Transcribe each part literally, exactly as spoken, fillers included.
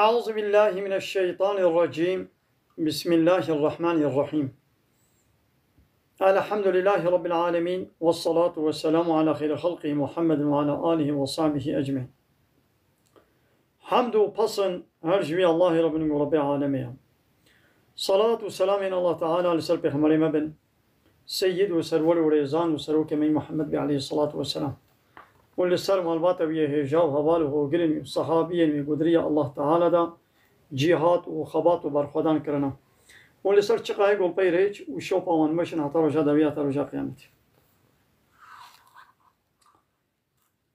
أعوذ بالله من الشيطان الرجيم. بسم الله الرحمن الرحيم. الحمد لله رب العالمين، والصلاة والسلام على خير خلقه محمد وعلى آله وصحبه أجمعين. Hamd û pesn her ji wî Allahê re bin ku Rebbê alemê ye. Salat û selamên Allah Teala li ser Pêxemberê me bin, Seyyid û Serwer û Rêzan û Serokê me Muhammed bê aleyhissalatu vesselam. Û li ser malbata wî yê hêja û heval û hogirên wî û sehabiyên wî ku di riya Allah Teala de cîhat û xebat û berxwedan kirine. Û li ser çiqa hê golpey rêç û şopa wan meşin heta roja dawî, heta roja qiyametê.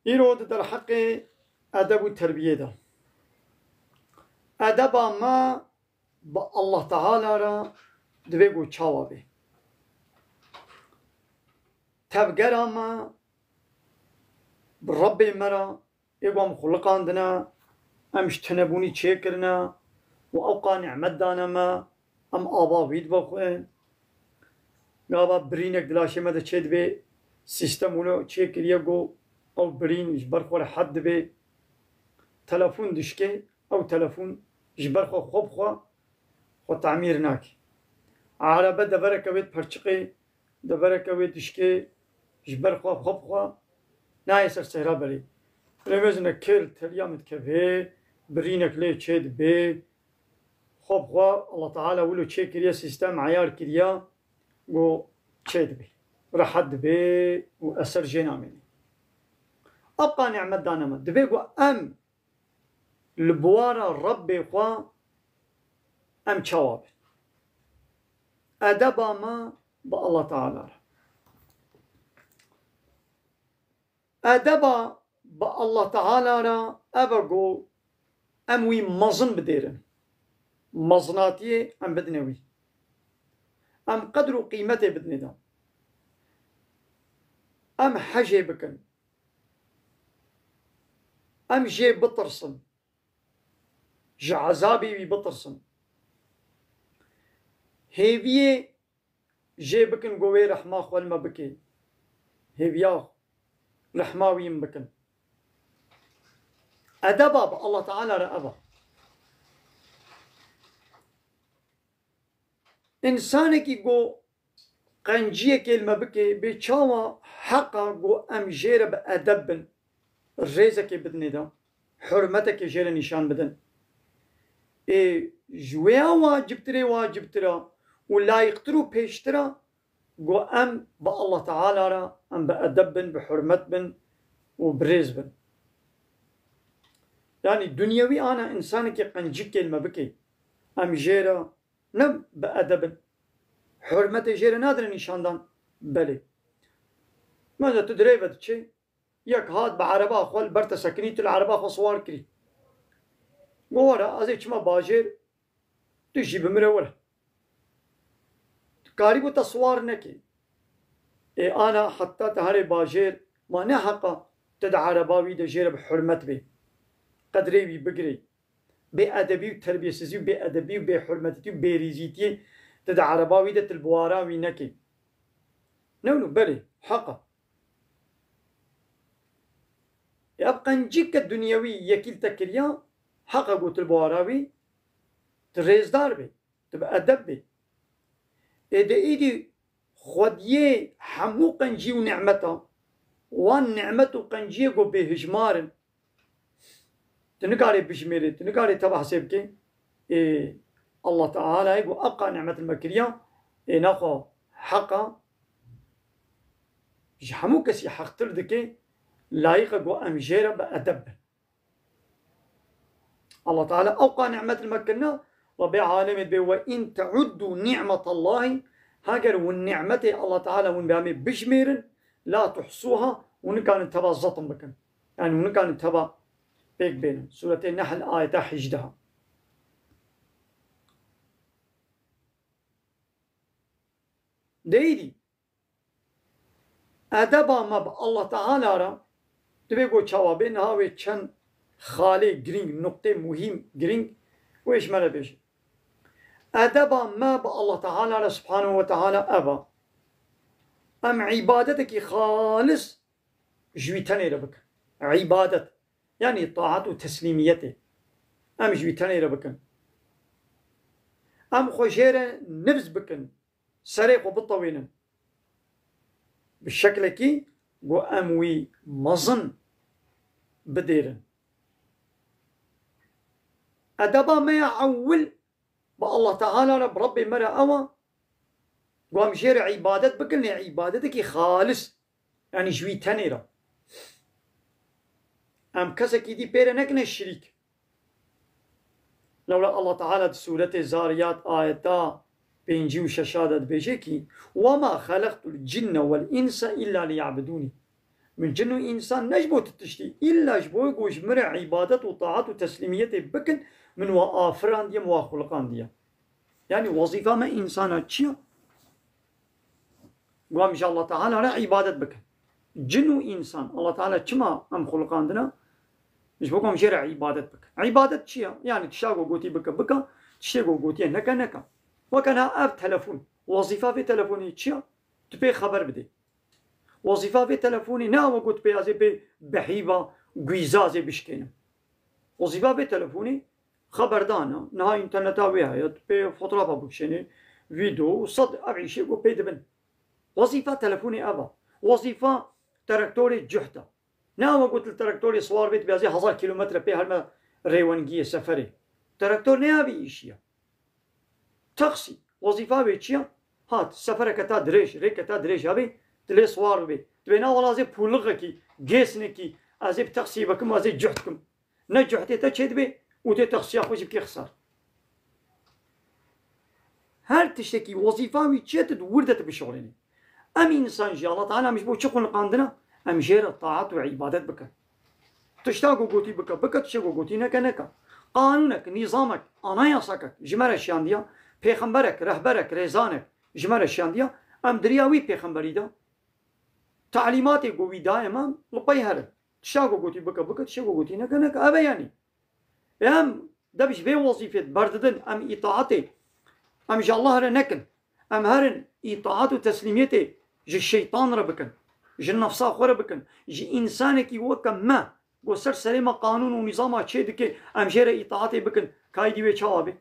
Îro di derheqê edeb û terbiyê de. Edeba me bi Allah Teala re divê ku çawa be. Tevgera me bi Rebbê me re, ê ku em xuliqandine, em ji tunebûnî çêkirine û ewqa nîmet dane me, em ava wî dibe xwe. Gava birînek di laşê me de çêdibe, sîstem wilo çêkiriye ku ew birîn ji ber xwe rehet dibe. Telefon dişke, ew telefon ji ber xwe xwe bi xwe, xwe tamîr nake. Erebe devereke wê diperçiqê, devereke wê dişkê ji ber xwe xwe bi xwe nayê ser sehra berê. Rêmezine kêl teliya min dikeve, birînek lê çê dibe. Xwe bi xwe Allah Teala wilo çê kiriye, sîstem eyar kiriye, ku çê dibe. Rehet dibe û eser jê namêne. Ewqa nîmet dane me. Divê ku em li buwara Rebbê xwe em çawa bin? Edeba me bi Allah Teala re. Edeba bi Allah Teala re ev e ku em wî mezin bidêrin. Mezinatiyê em bidine wî. Em qedr û qîmetê bidine de. Em hejê bikin. Em jê bitirsin. Ji ezabê wî bitirsin. Hêviyê jê bikin ku wê rehma xwe li me bike. Hêviya rehma wî min bikin. Edeba bi Allah Teala re ev e. Însanekî ku qenciyekê li me bike, bê çawa heqa ku em jê re bi edeb bin, rêzekê bidinê de, hurmetekê jê re nîşan bidin. Ê ji wê ya wacibtirê wacibtir e û layîqtir û pêştir e ku em bi Allah Teala re em bi edeb bin, bi hurmet bin û bi rêz bin. Yanî dunyewî ana însanekî qencikê li me bike, em jê re ne bi edeb in. Hurmetê jê re nadine nîşandan. Belê. Mesela tu dirê ve diçî, yek hat bi ereba xwe li ber te sekinî, tu li ereba xwe siwar kirî. Got, were, ez ê çima bajêr, tu jî bi min re were. Tu karîbû te siwar nekî. Ê ana heta te herê bajêr, ma ne heqa tu di ereba wî de jê re bi hurmet bê. Qedrê wî bigirê. Bêedebî û terbiyesizî û bêedebî û bêhurmetî û bêrîzîtiyê tu di ereba wî de tu li buwara wî nekî. Ne wilo, belê, heq e. Ev qencîke dunyewî yekî li te kiriya, heq e ku tu li buwara wî tu rêzdar bî, tu bi edeb bî. Ê de îdî xwediyê hemû qencî û nîmeta, wan nîmet û qenciyê ku bêhijmar in, tu nikarê bijmêrê, tu nikarê teva hesê bikê. Ê, Allah Tealayê ku ewqa nîmet li me kiriya, ê naxwe heqa ji hemû kesî heqtir dike, layîq e ku em jê re bi edeb bin. Allah Teala ewqa nîmet li me kirine, Rebbê alemê dibê, "Ve in teuddu ni'metallahî", heger hûn nîmetê Allah Teala hûn bi em ê bijmêrin, "la tuhsuha", hûn nikarin teva zetim bikin. Yanî hûn nikarin teva pêk bênin. Sûretê Nehl, ayeta hejdeh. Deydî, edeba me bi Allah Teala re divê ku çawa bê, niha wê çend xalê girîng, nuqtê muhîm, girîng wê ji me re bêje. Edeba me bi Allah Teala re, Subhanehu ve Teala, ev e. Em îbadetekî xalis ji wî tenê re bikin. Îbadet. Yanî taat û teslîmiyetê. em ji wî tenê re bikin. Em xwe jê re nibz bikin, serê xwe bitewînin. Bi şeklekî ku em wî mezin bidêrin. Edeba me ya ewil bi Allah Teala re, bi Rebbê me re ew e, ku em jê re îbadet bikin, lê îbadetekî xalis, yanî ji wî tenê re. Em kesekî dî pê re nekine şirîk. Lewla Allah Teala di Sûretê Zariyat ayeta pêncî û şeş de dibêje kî, "Wema xeleqtul cinne vel insa illa liya'budûnî." Min cin û însan ne ji bo tu tiştî, îlla ji bo ku ji min re îbadet û taat û teslîmiyetê bikin, min wa afirandiye, min wa xuliqandiye. Yanî wezîfa me însana çi ye? Ku em ji Allah Teala re îbadet bikin. Cin û însan, Allah Teala çima em xuliqandine? Ji bo ku em jê re îbadet bikin. Îbadet çi ye? Yanî tişta ku gotî bike, bike, tiştê ku gotiye neke, neke. Weke niha ev telefon. Wezîfa vê telefonê çi ye? Tu pê xeber bidê. Wezîfa vê telefonê ne ew e ku tu pê ez ê pê behîva, gwîza ez ê bişkênim. Wezîfa vê telefonê xeberdan e. Niha înterneta wê heye, tu pê fotografa bikişênî, vîdeo û sed ev îşê ku pê dibin. Wezîfa telefonê ev e. Wezîfa teraktorê cuht e. Ne ew e ku tu li teraktorê siwar bê, tu bê ez ê hezar kîlometre pê herme rêwengiyê, seferê. Teraktor ne ya vî îşî ye. Taksî, wezîfa wê çi ye? Hat, sefereke ta dirêj, rêke ta dirêj hebê, tu lê siwar bibê. Tu bê na wela ez ê pûlixekî, gêsnekî, ez ê bi taksiyê vekim, ez ê cuht kim. Ne cuhtê te çêdibê û tê taksiya xwe jî bikê xisar. Her tiştekî wezîfa wî çi ye, tu di wir de tu bişuxulînî. Em însan jî Allah Teala em ji bo çi xuliqandine? Em jê re taat û îbadet bikin. Tişta ku gotî bike, bike, tiştê ku gotî neke, neke. Qanûnek, nîzamek, anayasakek ji me re şiyandiya, pêxemberek, rehberek, rêzanek ji me re şiyandiya, em di riya wî pêxemberî de, talîmatê ku wî daye me, li pey herin. Tişta ku gotî bike, bike, tiştê ku gotî neke, neke. Ev e yanî. Em deb ji vê wezîfê berdidin, em îtaatê, em ji Allah re nekin. Em herin îtaat û teslîmiyetê ji şeytan re bikin, ji nefsa xwe re bikin, ji însanekî weke me, ku ser serê me qanûn û nîzama çê dike, em jê re îtaatê bikin, kaydî wê çawa bê?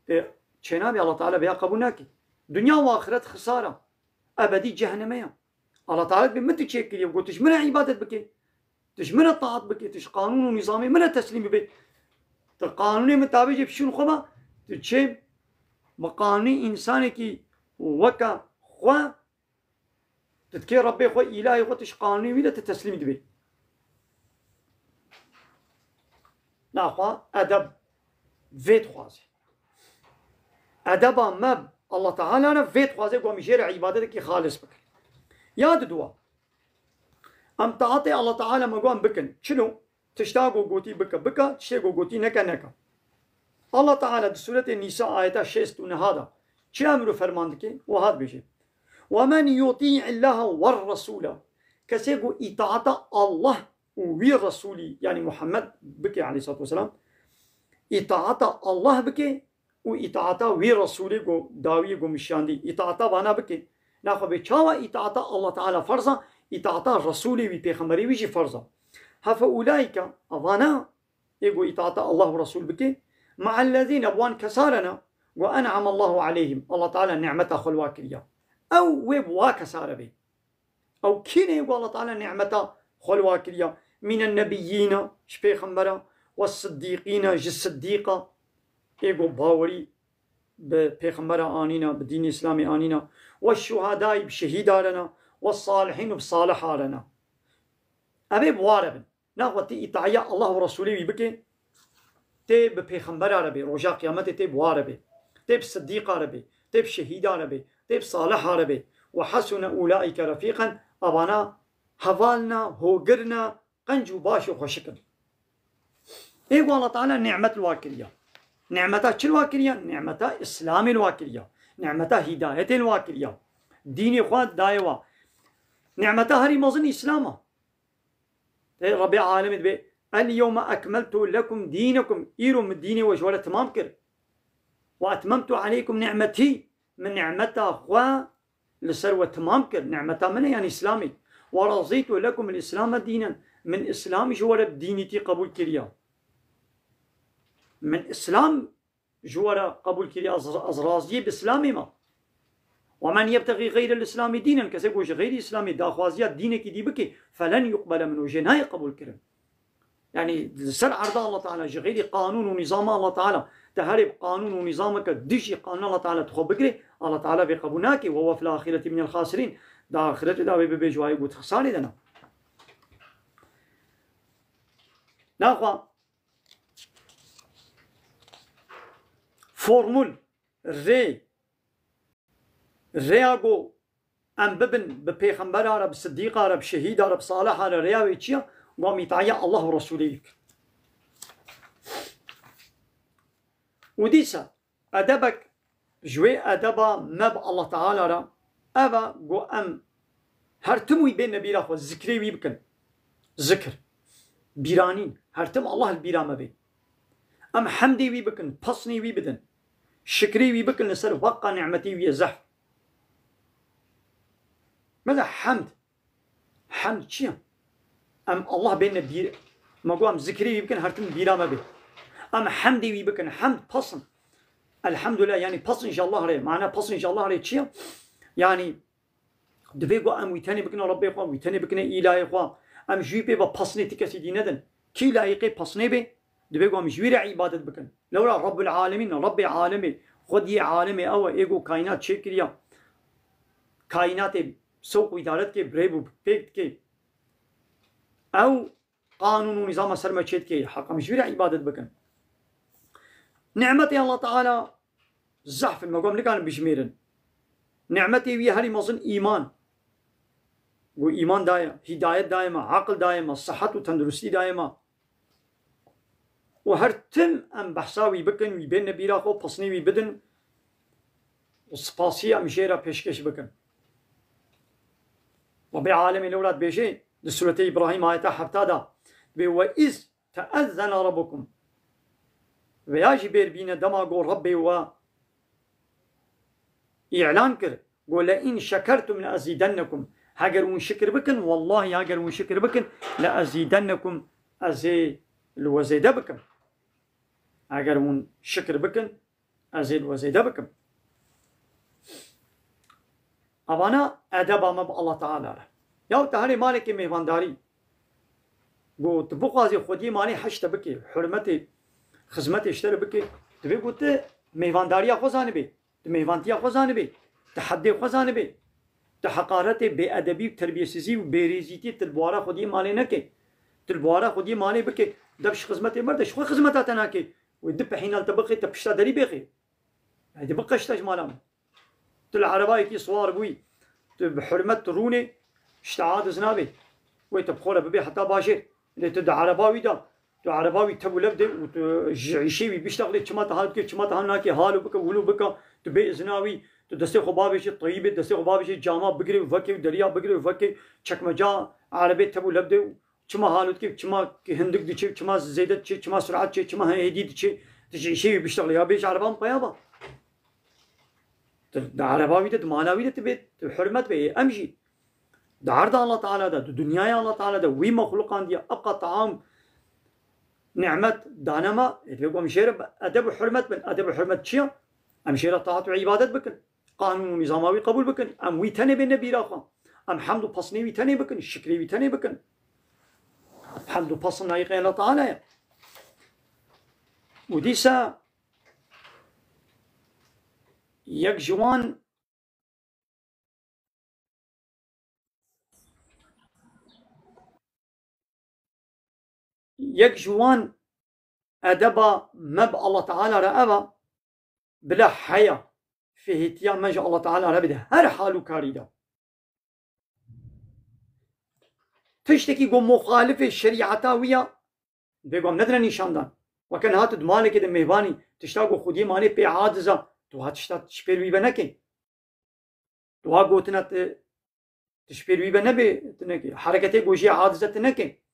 Ê, çênabê, Allah Teala vêya qebûl nake. Dinya û axiret xisar e. Ebedî ceheneme ye. Allah Teala dibê min tu çêkiriye, got tu ji min re îbadet bike. Tu ji min re taat bike, tu ji qanûn û nîzamê min re teslîm bibe. Tu qanûnê min tabê jê bişûn xwe be, tu çê bi qanûnê însanekî weke xwe, tu dikê Rebbê xwe, îlahê xwe, tu ji qanûnê wî re tu teslîm dibê. Naxwe edeb vê dixwaze. Edeba me Allah Teala re vê dixwaze ku em jê re îbadetekî xalis bikin. Ya diduwa, em taatê Allah Teala me got em bikin. Çilo, tişta ku gotî bike, bike, tiştê ku gotî neke, neke. Allah Teala di Sûretê Nîsa ayeta şêst û neh de çi emr û ferman dike? Wiha dibêje, "Ve men yutî'illâhe werresûle." Kesê ku îtaata Allah û wî Resûlî, yanî Muhammed bike aleyhissalatu vesselam, îtaata Allah bike û îtaata wî Resûlê ku dawiyê ku mişiyandî, îtaata vana bike. Naxwe bê çawa îtaata Allah Teala ferz e, îtaata Resûlê wî, pêxemberê wî jî ferz e. Hefe ulaîke, evana ê ku îtaata Allah û Resûl bike, me'ellezîne, bi wan kesa re ne, ku en'amallahu aleyhim, Allah Teala nimeta xwe li wa kiriya. Ew wê bi wa kesa re bê. Ew kî ne ku Allah Teala nimeta xwe li wa kiriya? Mînen nebiyyîne, ji pêxembera, we siddîqîne, ji siddîqa, ê ku bawerî bi pêxembera anîne, bi dînê Îslamê anîne, we şuhadayî, bi şehîda re ne, we salihîn û bi saliha re ne. Ev ê bi wa re bin. Naxwe tê îtaya Allah û Resûlê wî bike, tê bi pêxembera re bê, roja qiyametê tê bi wa re bê, tê bi siddîqa re bê, tê bi şehîda re bê, tê bi saliha re bê. Ve hasune ulaîke refîqen, evana heval ne, hogir ne, qenc û baş û xweşik in. Ê ku Allah Teala nimet li wa kiriya. Nimeta çi li wa kiriya? Nimeta Îslamê li wa kiriya. Nimeta hîdayetê li wa kiriya. Dînê xwe daye wa. Nimeta herî mezin Îslam e. Ê Rebbê alemê dibê, "El yewme ekmeltu lekum dînekum." Îro min dînê we ji we re timam kir. "Ve etmemtu aleykum ni'metî." Min nimeta xwe li ser we timam kir. Nimeta min e, yanî Îslamê. "Ve razîtu lekum el-Îslame dînen." Min Îslamî ji we re bi dînîtî qebûl kiriya. Min Îslam ji we re qebûl kiriye, ez, ez raziyê bi Îslamê me. Ve men yebtexî xeyrel Îslamî dînen, kesê ku ji xeyrî Îslamê daxwaziya dînekî dî bike, felen yuqbele minhu, jê nayê qebûl kirin. Yani li ser erda Allah Teala ji xeyrî qanûn û nîzama Allah Teala, te herê bi qanûn û nîzameke dijî qanûn Allah Teala tu xwe bigirê, Allah Teala vê qebûl nake. Ve huve fil axireti minel xasirîn. Di axiretê de wê bibe ji wayê ku di xisarê de ne. Naxwe formûl, rê, rêya ku em bibin bi pêxembera re, bi sidîqa re, bi şehîda re, bi saliha re, rêya wê çi ye? Ku em îtayê Allah û Resûlê wî bikin. Û dîsa edebek ji wê edeba me bi Allah Teala re ev e ku em her tim wî bêne bîra xwe, zikrê wî bikin. Zikir. Bîranîn. Her tim Allah li bîra me bê. Em hemdê wî bikin, pesnê wî bidin. Şikrê wî bikin li ser veqa nimetê wî ye zehf. Mesela hemd. Hemd çi ye? Em Allah bêne bîr, me got em zikrê wî bikin, her tim bîra me bê. Em hemdê wî bikin, hemd pesn. Elhamdulillah, yani pesn ji Allah re. Mana pesn ji Allah re çi ye? Yani divê ku em wî tenê bikine Rebbê xwe, wî tenê bikine îlahê xwe. Em ji wî pê ve pesnê ti kesî dî nedin. Kî layiqê pesnê bê, divê ku em ji wî re îbadet bikin. Lewra Rabbul Alemîn, Rabbê alemê, xwediyê alemê ew e, ê ku kaînat çêkiriya. Kaînatê sewq û îdare dike, birêv û pêk dike. Ew qanûn û nîzama ser me çêdikê, heq em ji wî re îbadet bikin. Nimetê Allah Teala zehf in, me got em nikarin bijimêrin. Nimetê wî herî mezin îman. Got îman daye, hîdayet daye me, aqil daye me, sihet û tenduristî daye me. Û her tim em behsa wî bikin, wî bêne bîra xwe, pesnê wî bidin û spasî em jê re pêşkêş bikin. Rabbê alemê lewra dibêje, di Sûretê Îbrahîm ayeta hefta de, dibê, "Ve iz teezzene rabbukum." Veya jî bêr bîne dema got Rabbê we îlan kir, got, "Le in şekertum le ezîdennekum." Heger hûn şikir bikin, wellahî heger hûn şikir bikin, "le ezîdennekum", ez ê li we zêde bikim. Heger hûn şikir bikin, ez ê li we zêde bikim. Evana edeba me bi Allah Teala re. Ya te herê malekê mêvandarî. Got, tu bixwazî xwediyê malê heş te bike, hurmetê, xizmetê ji te re bike, divê got tu mêvandariya xwe zanibê, tu mêvantiya xwe zanibê, tu heddê xwe zanibê, tu heqaretê, bêedebî û terbiyesizî û bêrêzîtî tu li buhara xwediyê malê neke. Tu li buhara xwediyê malê bike, dev ji xizmetê berde, ji xwe xizmeta te nake. Wê du pehîna li te bixê, te pişta derî bêxê. Heydi biqeşte ji mala min. Tu li erebayekî siwar bûyî, tu bi hurmet tu rûnê, ji te adiz nabê. Wê tu bi xwe re bibê heta bajêr. Lê tu di ereba wî de, tu ereba wî tev û lev de û tu ji îşê wî biştexilê, çima te hal dike, çima te hal nake, hal û bike, wilo bike, tu bê izina wî, tu destê xwe bavêjî teyîbê, destê xwe bavêjî cama bigirê û vekê û deriya bigirê û vekê çekmeca erebê tev û lev de û çima hal û dike, çima hindik diçe, çima zêde diçe, çima surat diçe, çima hêdî diçe, tu ji îşê wî biştexilê, ya bê ji ereba min peya ba. Tu di ereba wî de, di mala wî de tu bê, tu hurmet bê. Em jî di erda Allah Teala de, di dinyaya Allah Teala de wî mexluqandiye, ebqa taam, nimet dane me, ê divê ku em jê re bi edeb û hurmet bin. Edeb û hurmet çi ye? Em jê re taat û îbadet bikin. Qanûn û nîzama wî qebûl bikin. Em wî tenê bêne bîra xwe. Em hemd û pesnê wî tenê bikin, şikrê wî tenê bikin. Hemd û pesn layiqê Allah Teala ye. Û dîsa yek ji wan Yek ji wan edeba me bi Allah Teala re ev e, bila heya, fêhîtiya me ji Allah Teala re bide her hal û karî de. Tiştekî ku muxalifê şerîeta wî ya, bê ku em nedine nîşandan. Weke niha tu di malekê de mêvanî, tişta ku xwediyê malê pê aciz e, tu ha tişta ji pêr wî ve neke. Tu ha gotina tu, tu ji pêr wî ve nebê, tu nekê. Hereketê ku jê aciz e tu nekê.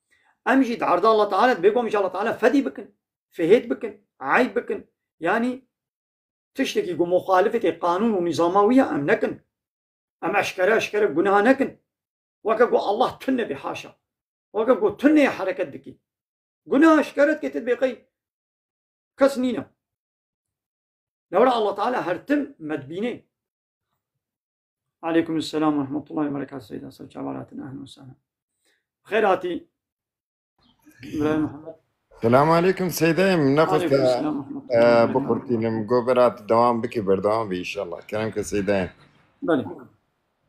Em jî di erda Allah Teala dibê ku em ji Allah Teala fedî bikin, fihêt bikin, eyb bikin. Yanî tiştekî ku muxalifetê qanûn û nîzama wî ye em nekin. Em eşkere eşkere guneha nekin. Weke ku Allah tune be, haşa. Weke ku tune hereket dikî. Guneha eşkere dikê, tu dibê qey Kes nîne. Lewra Allah Teala her tim me dibînê. Aleykum selam ve rahmetullahi ve berekatuhu Seyda. Ser çavan hatin, ehlen ve sehlen. Xêr hatî. Birayê Muhammed. Selamu aleykum Seydayê min. Nexwest Aleykum selam ve rahmetullahi ve berekatuhu. Biqurtînim. Go bira tu dewam bikî, berdewam bî inşallah. Kerem ke Seydayê. Belê.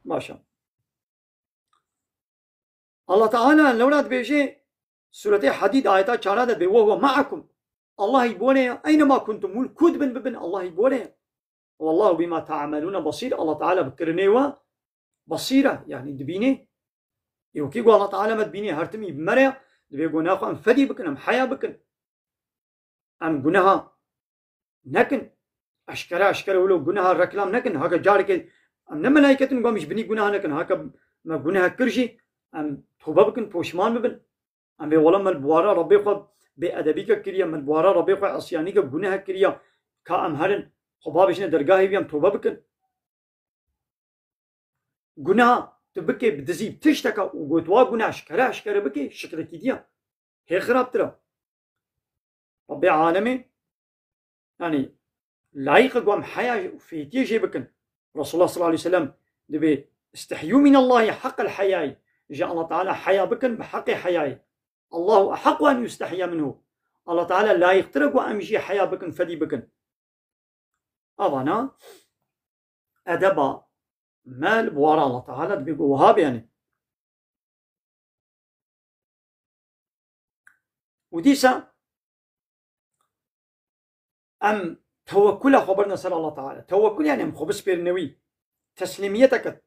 Başa. Allah Teala lewra dibêje, Sûretê Hadîd ayeta çara de dibê, "Ve huve ma'akum." Allah î bi we re ye. "Eyne ma kuntum." Hûn ku dibin bibin, Allah î bi we re ye. "Wallahu bima ta'melûne basîr." Allah Teala bi kirinê we basîr e, yanî dibînê. Ê wekî ku Allah Teala me dibînê, her tim î bi me re ye, dibê guneha xwe em fedî bikin, em heya bikin. Em guneha nekin. Eşkere eşkere wilo guneha reklam nekin. Heke carekê em ne melayket in, ku em ji binî guneha nekin. Heke me guneha kir jî, em tobe bikin, poşman bibin. Em bê wela me li buwara Rebbê xwe bêedebîke kiriye, me li buwara Rebbê xwe isyanîke, guneha kiriye. Ka em herin, xwe babêjine dergahê wî, em tobe bikin. Guneha tu bikê bi dizî, bi tişteke û got wa guneha eşkere eşkere bikê, şikrekî diya. Hê xirabtir e. Rebbê alemê, yanî, layîq e ku em heya û fêtiyê jê bikin. Resulullah sallallahu aleyhi ve sellem dibê, "İstehyû minallahî haqqel heyayî." Ji Allah Teala heya bikin bi heqê heyayê. "Allahu ehaqqu en yustehya minhu." Allah Teala layîqtir e ku em jê heya bikin, fedî bikin. Evana edeba me li buwara Allah Teala dibê ku wiha be, yanî. Û dîsa em tewekkula xwe birine ser Allah Teala. Tewekkul, yanî em xwe bispêrine wî. Teslîmiyeteke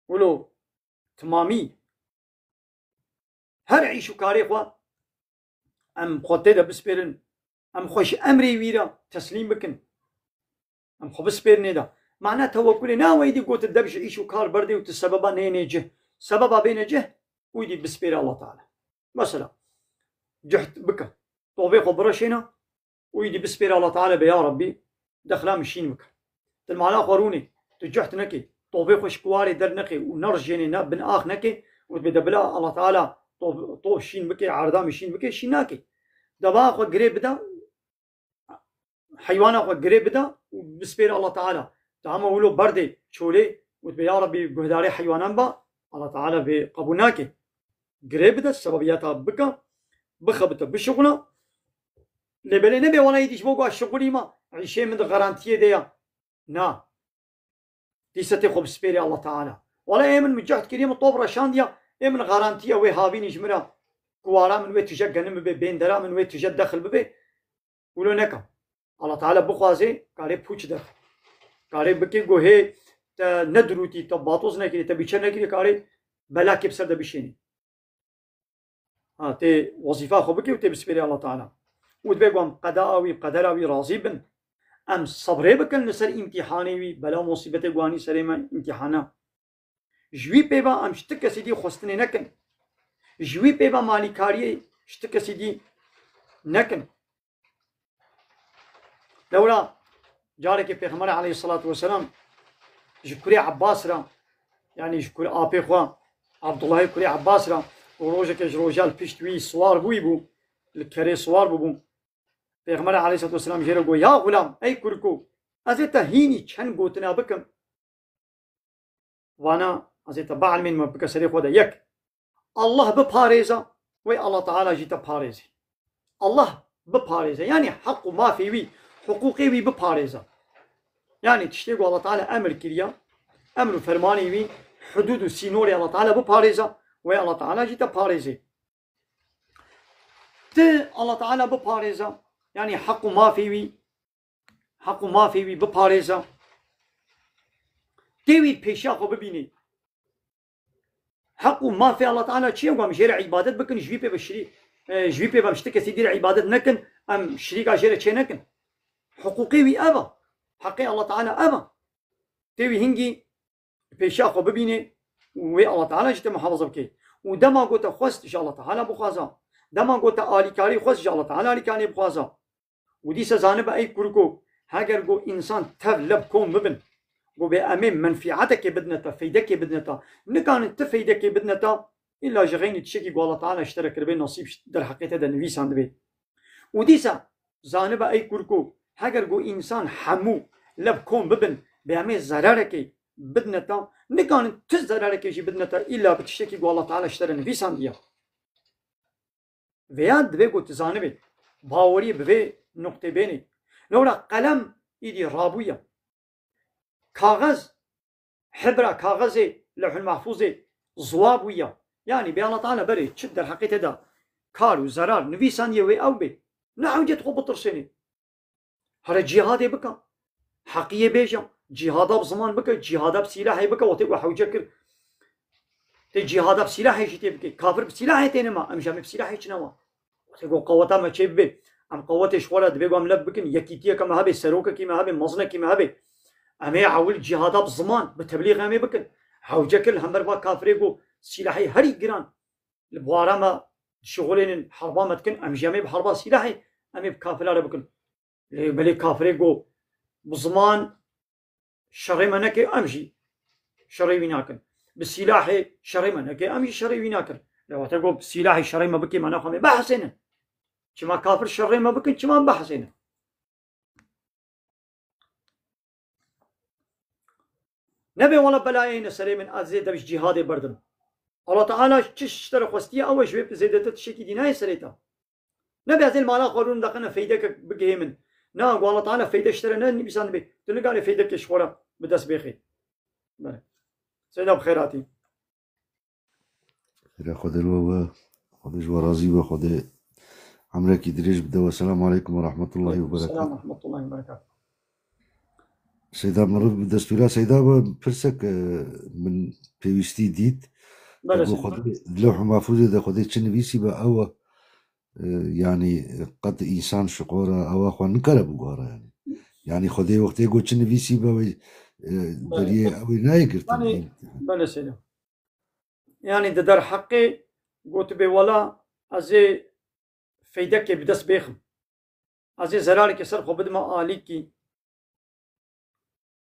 wilo timamî. Her îş û karê xwe em xwe tê de bispêrin. Em xwe ji emrê wî re teslîm bikin. Em xwe bispêrinê de. Mana tewekkulê ne weyî dî got de bi ji îş û kar berdê û tu sebeba nênê cih. Sebeba bêne cih û dî bispêre Allah Teala. Mesela, cihd bike. Tovê xwe bireşêne û dî bispêre Allah Teala be, ya Rabbî, dexla min şîn bike. Tu li mala xwe rûnê, tu cihd nekê, tovê xwe ji kiwarê dernexê û nerijênê, ne bin ax nekê û dibê de bila Allah Teala tov, tov şîn bike, erda min şîn bike, şîn nake. Deva xwe girê bide, heywana xwe girê bide û bispêre Allah Teala. Tu hema wilo berdê çolê û dibê, ya Rabbî, guhdarê heywanan ba, Allah Teala vê qebûl nake. Girê bide, sebebiyeta bike, bixebite, bişixula. Lê belê nebe wela êdî ji bo ku ez şixulî me, îşê min di garantiyê de ya. Na. Dîsa tê xwe bispêrê Allah Teala. Wela ê min, min cehd kiriye, min top reşandiya, ê min garantiya wê havînî ji min re, kuwara min wê tije genim bibe, bêndera min wê tije dexil bibe. Wilo neka. Allah Teala bixwaze, karê pûç de. Karê bikê guhê te nedirûtî, te batoz nekirî, te bîçe nekirî, karê belakê bi ser de bişênî. Ha, tê wezîfa xwe bikê û tê bispêrê Allah Teala. Û divê ku em qeda wî, qedera wî razî bin. Em sebrê bikin li ser îmtîhanê wî, bela musîbetê guhanî serê me, îmtîhana. Ji wî pêva em ji ti kesî dî xwestinê nekin. Ji wî pêva malîkariyê ji ti kesî dî nekin. Lewra carekê Pêxemberê aleyhissalatu vesselam ji kurê Abbas re, yanî ji kurê apê xwe, Abdullahê kurê Abbas re, û rojekê ji roja li pişt wî siwar bûyî bû, li kerê siwar bûbû. Pêxemberê aleyhissalatu vesselam jê re got, "Ya xulam, ey kuriko, ez ê te hînî çend gotina bikim." Vana, ez ê te bielmînim, bike serê xwe de. Yek, Allah biparêze, wê Allah Teala jî te parêzê. Allah biparêze. Yanî heq û mafê wî, hiqûqê wî biparêze. Yanî tiştê ku Allah Teala emir kiriye, emr û fermanê wî, hudûd û sînorê Allah Teala biparêze, wê Allah Teala jî te parêzê. Ti Allah Teala biparêze, yanî heq û mafê wî, heq û mafê wî biparêze. Tê wî pêşiya xwe bibînî. Heq û mafê Allah Teala çi ye? Em jê re îbadet bikin, ji wî pê ve şirî-, e, ji wî pê ve em ji ti kesî dî re îbadet nekin, em şirîka jê re çê nekin. Hiqûqê wî ev e. Heqê Allah Teala ev e. Tê wî hingî pêşiya xwe bibînê û wê Allah Teala jî te muhafaza bike. Û dema ku te xwest ji Allah Teala bixwaza. Dema ku te alîkarî xwest ji Allah Teala alîkariyê bixwaza. Û dîsa zanibe ey kuriko, heger ku însan tev leb kom bibin, ku bê em ê menfîatekê bidine te, feydekê bidine te, nikanin ti feydekê bidine te, îlla ji xeynî tiştekî ku Allah Teala ji te re kiribe, nasîb ji derheqê te de nivîsandibê. Û dîsa zanibe ey kurko, heger ku însan hemû lev kom bibin, bê em ê zerarekê bidine te, nikarin tu zerarekê jî bidine te, îlla bi tiştekî ku Allah Teala ji te re nivîsandiye. Vêya divê ku tu zanibê, baweriyê bi vê nuqtê bênê. Lewra qelem îdî rabûye. Kaxez, hibra kaxezê Lewhul Mahfûzê ziwa bûye. Yanî bê Allah Teala berê çi derheqê te de kar û zerar nivîsandiye wê ew bê. Ne hewce tu xwe bitirsênê. Here cîhadê bike. Heqiyê bêje. Cîhada bi ziman bike, cîhada bi sîlahê bike, wextê ku hewce kir. Tê cîhada bi sîlahê jî tê bike. Kafir bi sîlahê têne ma, em jî em ê bi sîlahê çine ma. Wextê ku qeweta me çê bibe, em qewetê ji xwe re divê ku em lev bikin, yekîtiyeke me hebe, serokekî me hebe, mezinekî me hebe. Em ê ewil cîhada bi ziman, bi teblîx em ê bikin. Hewce kir li hember va kafirê ku sîlahê herî giran li bûhara me dişixulênin, herba me dikin, em jî em ê bi herba sîlahê, em ê bi kafira re bikin. Lê belê kafirê ku bi ziman şerê me neke, em jî şerê wî nakin. Bi sîlahê şerê me neke, em jî şerê wî nakin. Lê wextê ku bi sîlahê şerê me bike, me naxwe em ê behesênin. Çima kafir şerê me bikin, çima em behesênin? Nebe wala belayê ne serê min, ez zê dev ji cîhadê berdim. Allah Teala çi ji te re xwestiye, ew e, ji wê zêdetir tiştekî dî nayê serê te. Nebe ez ê li mala xwe rûn deqine feydeke bigihê min. Na, ku Allah Teala feyde ji te re ne nivîsandibê, tu nikarî feydekê ji xwe re bi dest bêxî. Belê. Seyda bi xêr hatî. Xêra Xwedê li we be. Xwedê ji we razî be. Xwedê emrekî dirêj bide we. Selamu aleykum ve rahmetullahi ve Aleyküm selam berekatuhu. ve rahmetullahi ve berekatuhu. Seyda, meriv bi destûra Seyda be, pirsek, e, min pêwîstî dît. Belê, Ev Seyda. Xwedê, di Lewh û Mahfûzê de Xwedê çi nivîsî be, ew e. E, yanî, qet însan ji xwe re ewa xwe nikare biguhere, yanî. Yanî Xwedê wextê got çi nivîsî be, wê, e, Belê. beriyê ew ê nayê girtin. Yanî, belê Seyda. Yanî di derheqê gotibê wela ez ê feydekê bi dest bêxim. Ez ê zerareke ser xwe bidime alîkî.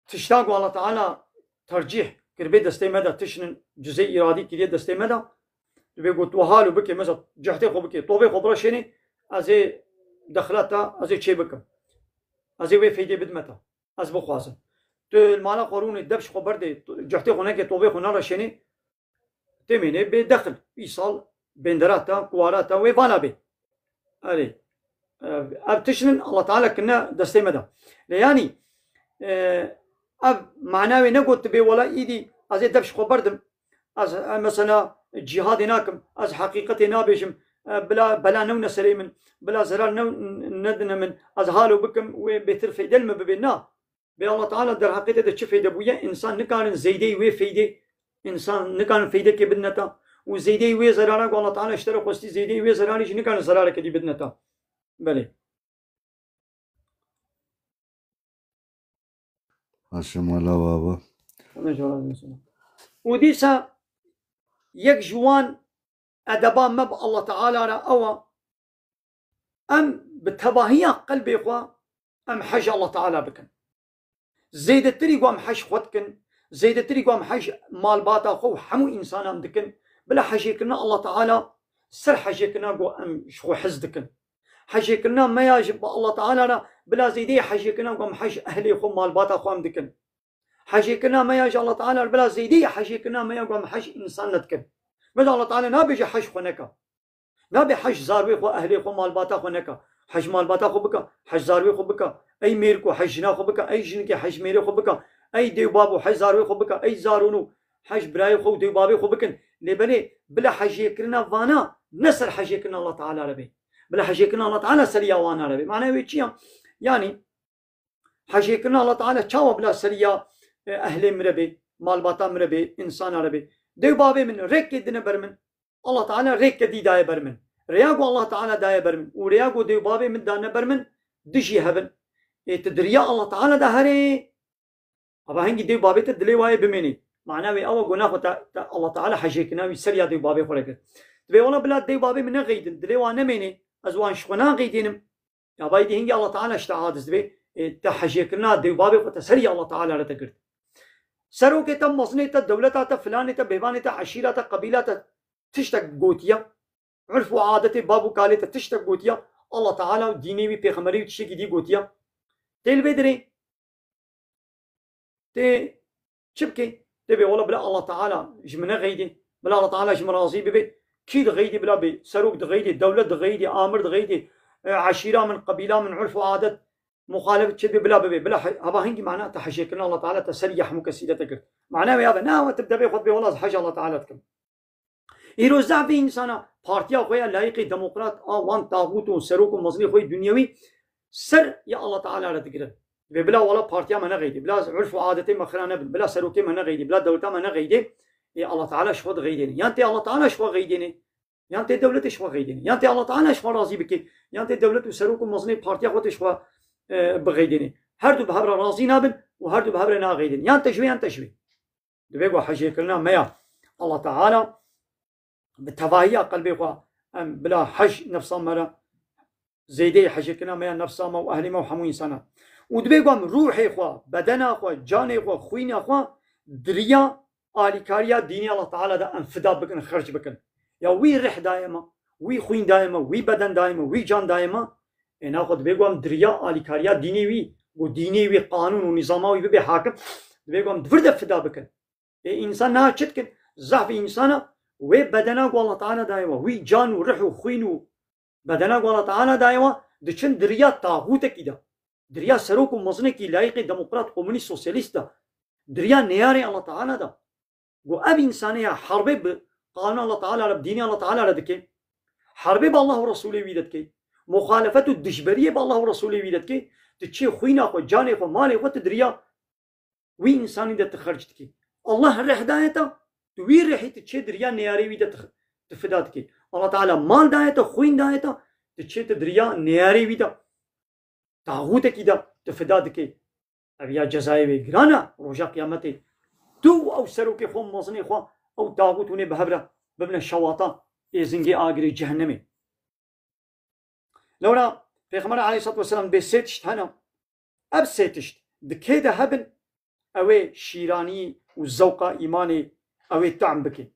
Tişta ku Allah Teala tercîh kiribê destê me de, tiştin cizê îradî kiriye destê me de, dibê ku tu halo bike, mesela cehdê xwe bike, tovê xwe bireşênê, ez ê dexila te, ez ê çê bikim. Ez ê wê feydê bidime te. Ez bixwazim. Tu li mala xwe rûnê, dev ji xwe berdê, tu cehdê xwe neke, tovê xwe nereşênê, tê mînê bê dexil. Îsal bêndera te, kuwara te wê vala bê. Erê. Ev, ev tiştin Allah Teala kirine destê me de. Lê yanî, e, ev mana wê ne got tu bê wela îdî ez ê dev ji xwe berdim. Ez, e, mesela cîhadê nakim, ez heqîqetê nabêjim, e, bila bela newne serê min, bila zerar new-, nedine min, ez halo bikim wê bêtir feyde li min bibe. Na. Bê Allah Teala derheqê te de çi feyde bûye? Însan nikarin zeydeyî wê feydê, însan nikarin feydekê bidine te. Û zeydeyî wê zerara ku Allah Teala ji te re xwestî, zeydeyî wê zerarî jî nikarin zerareke dî bidine te. Belê. Haşa mala we be. Û dîsa yek ji wan edeba me bi Allah Teala re ew e, em bi tevahiya qelbê xwe em hej Allah Teala bikin. Zêdetirî ku em hej xwe dikin, zêdetirî ku em hej malbata xwe û hemû însanan dikin, bila hejêkirina Allah Teala ser hejêkirina ku em ji xwe hez dikin. Hejêkirina me ya ji bi Allah Teala re bila zêdeyê hejêkirina ku em hej ehlê xwe, malbata xwe em dikin. Hejêkirina me ya ji Allah Teala re bila zêdeyê hejêkirina me ya ku em hej însan nedikin. Mesela Allah Teala nabêje hej xwe neke. Nabe hej zarwê xwe, ehlê xwe, malbata xwe neke. Hej malbata xwe bike, hej zarwê xwe bike. Ey mêrko, hej jina xwe bike, ey jinikê, hej mêrê xwe bike. Ey dê û babo, hej zarwê xwe bike, ey zarono, hej birayê xwe û dê û babê xwe bikin. Lê belê bila hejêkirina vana ne ser hejêkirina Allah Teala re be. Bila hejêkirina Allah Teala ser ya wana re be. Mana wê çi ya? Yanî, hejêkirina Allah Teala çawa bila ser ya, e, ehlê min re bê, malbata min re bê, însana re bê? Dê û bavê min rêkê dine ber min. Allah Teala rêke dî daye ber min. Rêya ku Allah Teala daye ber min û rêya ku dê û bavê min dane ber min, dijî hev in. Ê tu di riya Allah Teala de herê. Ava hingî dê û bavê te dilê wayê bimênê. Mana wê ew e ku naxwe te, te Allah Teala hejêkirina wî ser ya dê û bavê xwe re kir. Divê wela bila dê û bavê min nexeydin, dilê wan nemênê, ez wan ji xwe naxeydînim. Ya bayî dî hingî Allah Teala ji te aciz dibe, e, te hejêkirina dê û bavê xwe te serî Allah Teala re te girt. Serokê te, mezinê te, dewleta te, filanê te, bêvanê te, eşîra te, qebîla te tiştek gotiye. Urf û adetê bab û kalê te tiştek gotiye. Allah Teala û dînê wî, pêxemberê wî tiştekî dî gotiya. Tê li vê derê, tê çi bikê? Tê bê wela bila Allah Teala ji min nexeydê, bila Allah Teala ji min razî bibe. Kî dixeydê bila bê? Serok dixeydê, dewlet dixeydê, amir dixeydê, e, eşîra min, qebîla min, urf û adet, muxalefet çi dibê bila bibê. Bila he-, heva hingî mana te hecêkirina Allah Teala te ser ya hemû kesî de te girt. Mana wê ya be, ne, ew te bi devê xwe dibê wela ez hej Allah Teala dikim. Îro zehfê însana partiya xwe ya layîqê demokrat a wan taxût û serok û mezinê xwe yê dunyewî ser ya Allah Teala re digirin. Dibê bila wela partiya me nexeydê, bila urf û adetê me xira nebin, bila serokê me nexeydê, bila dewleta me nexeydê, ê Allah Teala ji xwe dixeydêne. Yan tê Allah Teala ji xwe xeydêne, yan tê dewletê ji xwe xeydêne. Yan tê Allah Teala ji xwe razî bike, yan tê dewlet û serok û mezinê partiya xwe tê ji xwe, e, bixeydêne. Her du bi hev re razî nabin û her du bi hev re naxeydin. Yan te ji wê yan te ji wê. Divê ku hejêkirina me ya Allah Teala bi tevahiya qelbê xwe em bila hej nefsa me re, zêdeyê hejêkirina me ya nefsa me û ehlê me û hemû însanan. Û divê ku em ruhê xwe, bedena xwe, canê xwe, xwîna xwe di riya alîkariya dînê Allah Teala de em fida bikin, xerc bikin. Ya wî rih dayê me, wî xwîn dayê me, wî beden dayê me, wî can dayê me, ê naxwe divê ku em di riya alîkariya dînê wî, ku dînê wî qanûn û nîzama wî bibe hakim, divê ku em di vir de fida bikin. Ê însan niha çi dikin? Zehfê însana wê bedena ku Allah Teala daye we, wî can û rih û xwîn û bedena ku Allah Teala daye we, diçin di riya taxûtekî de, di riya serok û mezinekî layîqê demokrat, komunîst, sosyalîst de, di riya neyarê Allah Teala de. Ku ev însanê ya herbê bi qanûna Allah Teala re, bi dînê Allah Teala re dike, herbê bi Allah û Resûlê wî de dike, muxalefet û dijberiyê bi Allah û Resûlê wî de dike, tu çê xwîna xwe, canê xwe, malê xwe tu di riya wî însanî de tu xerc dikî. Allah rih daye te, tu wî rihî tu çê di riya neyarê wî de tu, tu fida dikî. Allah Teala mal daye te, xwîn daye te, tu çê tu di riya neyarê wî de, taxûtekî de tu fida dikî. Ev ya cezayê wê giran e, roja qiyametê tu û ew serokê xwe, mezinê xwe, ew taxût hûnê bi hev re bibine şewata êzingê agirê cehennemê. Lewra Pêxember aleyhissalatu vesselam bê sê tişt hene. Ev sê tişt di kê de hebin, ew ê şîranî û zewqa îmanê ew ê tam bike.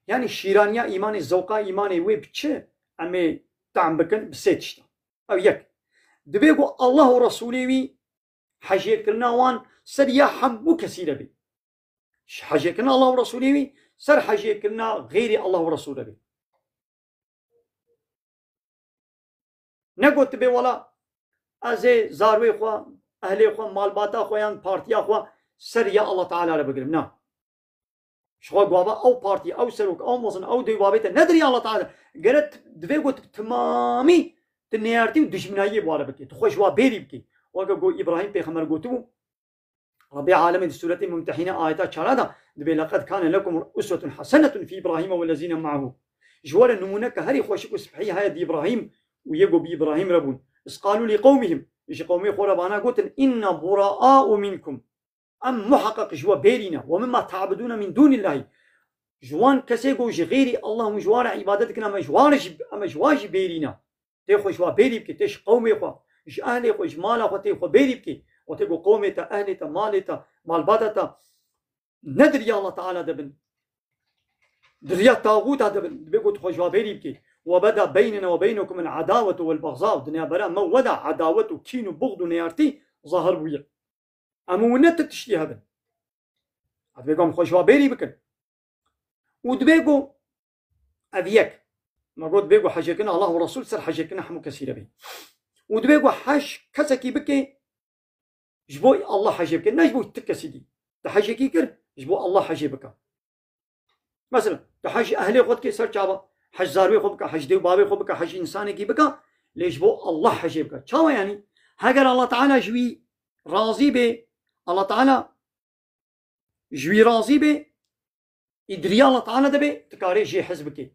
Yanî şîraniya îmanê, zewqa îmanê wê bi çi em ê tam bikin? Bi sê tiştan. Ew yek, divê ku Allah û Resûlê wî hejêkirina wan ser ya hemû kesî re be. Hejêkirina Allah û Resûlê wî ser hejêkirina xeyrê Allah û Resûlê be. Ne got dibê wela ez ê zarwê xwe, ehlê xwe, malbata xwe yan partiya xwe ser ya Allah Teala re bigirim. Na. Ji xwe gava ew partî, ew serok, ew mezin, ew dewbabê te ne di riya Allah Teala de. Gere t-, divê got bi timamî tu neyartî û dijminayiyê bi wa re bikî. Tu xwe ji wa bêrî bikî. Weke ku Îbrahîm Pêxember gotibû, Rebê Alemê di Sûretê Mumtehîne ayeta çara de dibê, "Leqed kane lekum uswetun hasenetun fî Îbrahîme wellezîne me'ehu." Ji we re nimûneke herî xweşik û spehî heye di Îbrahîm û yê ku bi Îbrahîm re bûn. "Iz qalû lî qewmihim." Ji qewmê xwe re bana gotin, "Înna bura'a'u minkum." Em muheqeq ji we bêrî ne. "We mimma ta'budûne min dûnîllahî." Ji wan kesê ku ji xêrî Allah hûn ji wan re îbadet dikin, em ji wan re jî, em ji wan jî bêrî ne. Tê xwe ji wa bêrî bikê, tê ji qewmê xwe, ji ehlê xwe, ji mala xwe tê xwe bêrî bikê. Û tê ku qewmê te, ehlê te, malê te, malbata te ne di riya Allah Teala de bin, di riya taxûta de bin, dibê ku tu xwe ji wa bêrî bikê. "Ve beda beynena ve beynekum el adawetu vel bagza." Di navbera me we de edawet û kîn û buxd û neyartî zahir bûye. Em û ne tu tiştî hebin. Divê ku em xwe ji wa bêrî bikin. Û divê ku ev yek. Me got divê ku hejêkirina Allah û Resul ser hejêkirina hemû kesî re bê. Û divê ku hej kesekî bike, ji bo Allah hejê bike, ne ji bo tu kesî dî. Tu hejêkî kir, ji bo Allah hejê bike. Mesela, tu hej ehlê xwe dikê ser çava, hej zarwê xwe bike, hej dê û bavê xwe bike, hej însanekî bike, lê ji bo Allah hejê bike. Çawa yanî? Heger Allah Teala ji wî razî bê, Allah Teala ji wî razî bê, î di riya Allah Teala de bê, tu karê jê hez bikê.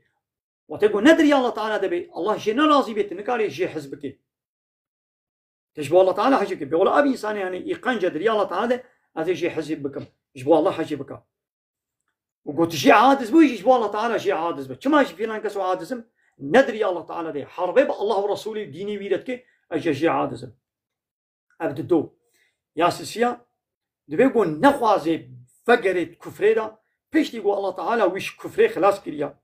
Wextê ku ne di riya Allah Teala de bê, Allah jê ne razî bê, tu nikarê jê hez bikê. Te ji bo Allah Teala hejê bikê. Bê wela ev însanê, yanî, î qenc e di riya Allah Teala de, ez ê jê hezê bikim. Ji bo Allah hejê bika. Û got, jê aciz bû, ji bo Allah Teala jê aciz be. Çima ji filan kes aciz im? Ne di riya Allah Teala de. Herbê bi Allah û Resûlê û dînê wî re dike, ez jê, jê aciz im. Ev di do. Ya sisiya, divê ku nexwaze vegerê kufrê de, piştî ku Allah Teala wî ji kufrê xilas kiriya,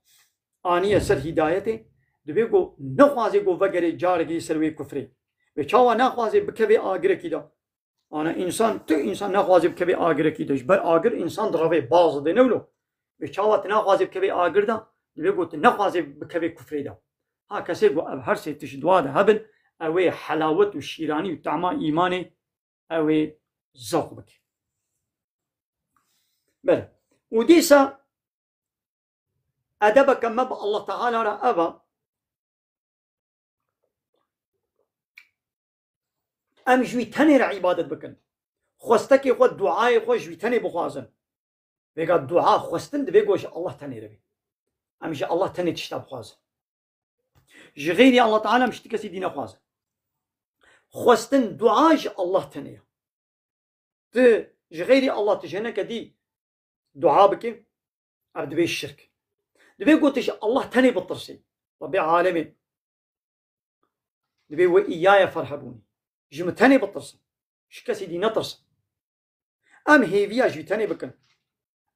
aniye ser hîdayetê, Divê ku nexwaze ku vegerê carekî ser wê kufrê. Vê çawa naxwaze bikeve agirekî de. Ana însan, tu însan naxwaze bikeve agirekî de. Ji ber agir însan direve, baz dide, ne wilo? Vê çawa tu naxwaze bikeve agir de, divê ku tu nexwaze bikeve kufrê de. Ha kesê ku ev her sê tişt di wa de hebin, ew ê helawet û şîranî û tama îmanê ew ê zewq bike. Belê. Û dîsa edebeke me bi Allah Teala re ev e. Em ji wî tenê re îbadet bikin. Xwestekê xwe, duayê xwe ji wî tenê bixwazin. Vêga dua, xwestin divê ku ji Allah tenê re be. Em ji Allah tenê tişta bixwazin. Ji xeyrî Allah Teala em ji ti kesî dî nexwazin. Xwestin, dua ji Allah tenê ye. Tu ji xeyrî Allah tu ji hineke dî dua bike, ev dibe şirk. Dibe ku tu ji Allah tenê bitirsî. Rabbê alemê. Dibe we îyaye ferhebûnî. Ji min tenê bitirsin. Ji kesî dî netirsin. Em hêviya ji wî tenê bikin.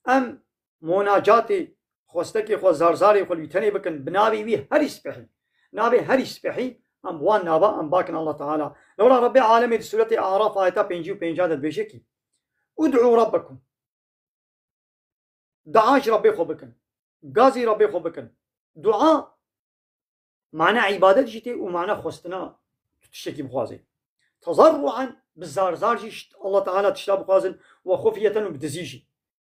Em monacatê, xwestekê xwe, zarzarê xwe li wî tenê bikin. Bi navê wî herî spehî. Navê herî spehî, em bi wan nava em bakin Allah Teala. Lewra Rabbê alemê di Sûretê Araf ayeta pêncî û pênca de dibêje kî, "Ud'u Rabbekum." Dua ji Rabbê xwe bikin. Gazî Rabbê xwe bikin. Dua mana îbadet jî tê û mana xwestina tu tiştekî bixwazê. Tezarruan, bi zar zar jî şt-, Allah Teala tişta bixwazin, we xufiyeten û bi dizî jî.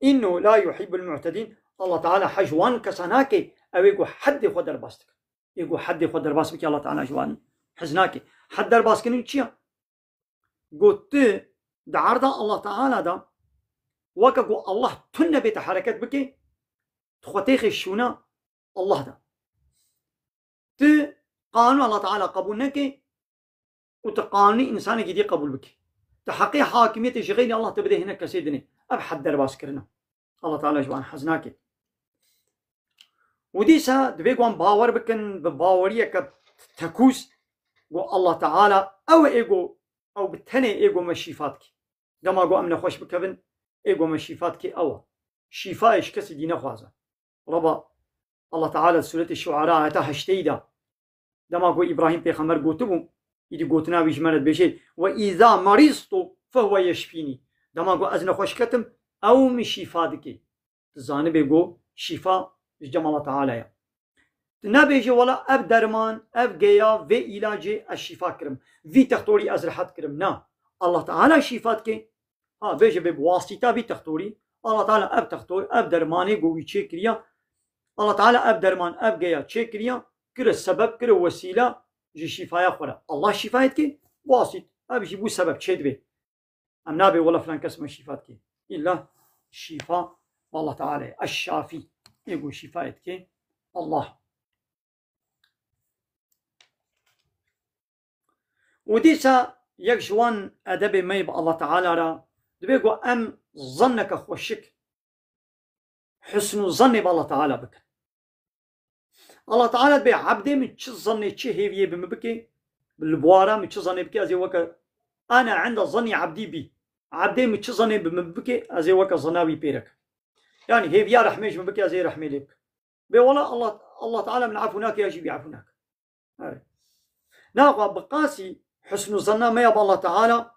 Înnehu la yuhibbul mu'tedîn. Allah Teala hez ji wan kesa nake, ew ê ku heddê xwe derbas dikin. Ê ku heddê xwe derbas bike, Allah Teala ji wan hez nake. Hed derbaskirin çi ye? Got tu di erda Allah Teala de, weke ku Allah tune bê te hereket bike, tu xwe têxê şûna Allah de. Tu qanûn Allah Teala qebûl neke û tu qanûnê însanekî dî qebûl bike. Tu heqê hakimiyetê ji xeyrî Allah te bide hinek kesê dinê. Ev hed derbas kirine. Allah Teala ji wan hez nake. Û dîsa divê ku wan bawer bikin bi baweriyeke tekûz, ku Allah Teala ew ê ku ew bi tenê ê ku me şîfa dike. Dema ku em nexweş bikevin, ê ku me şîfa dike ew e. Şîfayê ji kesî dî nexwaze. Reba Allah Teala di Sûretê Şuara ayeta heşteyî de, dema ku Îbrahîm pêxember gotibû, îdî gotina wî ji me re dibêje, "Ve îza merîztu fehuve yeşfînî." Dema ku ez nexweş ketim, ew min şîfa dike. Tu zanibê ku şîfa ji cem Allah Teala ye. Tu nebêje, "Wela ev derman, ev geya, vê îlacê ez şîfa kirim. Vî textorî ez rehet kirim." Na. Allah Teala şîfa dike. Ha, vê jî bê bi wasîta vî textorî. Allah Teala ev textor, ev dermanê ku wî çêkiriya. Allah Teala ev derman, ev geya çêkiriya, kire sebeb, kire wesîla ji şîfaya xwe re. Allah şîfayê dike, wasît. Ev jî bû sebeb, çêdibê. Em nabê wela filan kes me şîfa dike. Îlla şîfa Allah Teala ye. Eş-Şafî. Ê ku şîfayê dike, Allah. Û dîsa yek ji wan edebê me yê bi Allah Teala re, divê ku em zanneke xweşik, husnû zannê bi Allah Teala bikin. Allah Teala dibê, "Ebdê min çi zannê, çi hêviyê bi min bike, li bawara min çi zannê bike, ez ê weke, ana inde zannî ebdî bî." Ebdê min çi zannê bi min bike, ez ê weke zanna wî pê re kim. Yanî hêviya rehmê ji min bike, ez ê rehmê lê bikim. Bê wela Allah, Allah Teala min efû nake ya jî wî efû nake. Evet. Naxwe bi qasî husnû zanna me ya bi Allah Teala,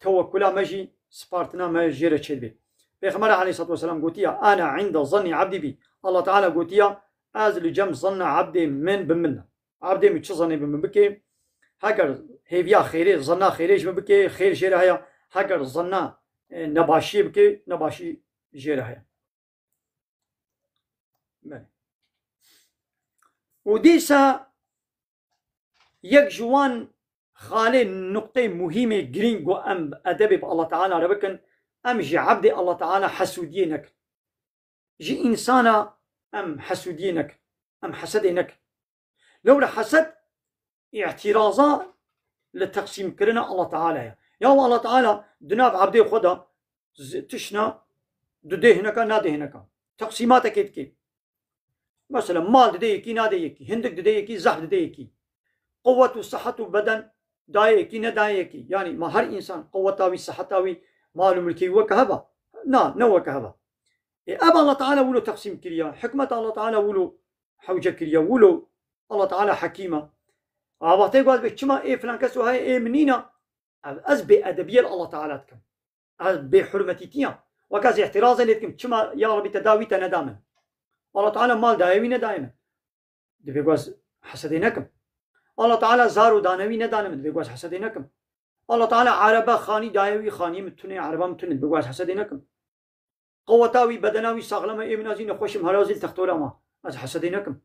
tewekkula me jî, spartina me jê re çêdibe. Pêxember aleyhissalatu vesselam gotiya, "Ana inde zannî abdî bî." Allah Teala gotiya, "Ez li cem zanna abdê min bi min." Abdê min çi zannê bi min bike, heger hêviya xêrê, zanna xêrê ji min bike, xêr jê re heye, heger zanna, e, nebaşiyê bike, nebaşî jê re heye. Belê. Û dîsa yek ji wan xalê nuqteyê muhîmê girîng ku em edebê bi Allah Teala re bikin, em ji ebdê Allah Teala hesûdiyê nekin. Ji însana em hesûdiyê nekin. Em hesedê nekin. Lewre hesed îtîraza li teqsîmkirina Allah Teala ye. Ya Allah Teala di nav ebdê xwe de z-, tişna didê hineka, nadê hineka. Teqsîmatekê dike. Mesela mal didê yekî, nadê yekî. Hindik didê yekî, zehf didê yekî. Quwet û sihet û beden dayê yekî, nedayê yekî. Yanî ma her însan quweta wî, siheta wî, mal û milkê wî weke heva? Na, ne weke heva. Ê, ev Allah Teala wilo teqsîm kiriya. Hikmet Allah Teala wilo hewce kiriya. Wilo Allah Teala hekîm e. A wextê ku ez bê çima ê filan kes wiha ye, ê min nîne, ev ez bêedebiyê li Allah Teala dikim. Ez bêhurmetîtiya. Wek ez îtirazê lê dikim, çima ya Rebî te da wî te neda min? Allah Teala mal daye wî nedaye min. Divê ku ez hesedê nekim. Allah Teala zar û dane wî nedane min, divê ku ez hesedê nekim. Allah Teala erebe xanî daye wî, xaniyê min tune, ereba min tune, divê ku ez hesedê nekim. Qeweta wî, bedena wî saxlem e, ê min ez jî nexweş im, hela ez jî li textora ma. Ez hesedê nekim.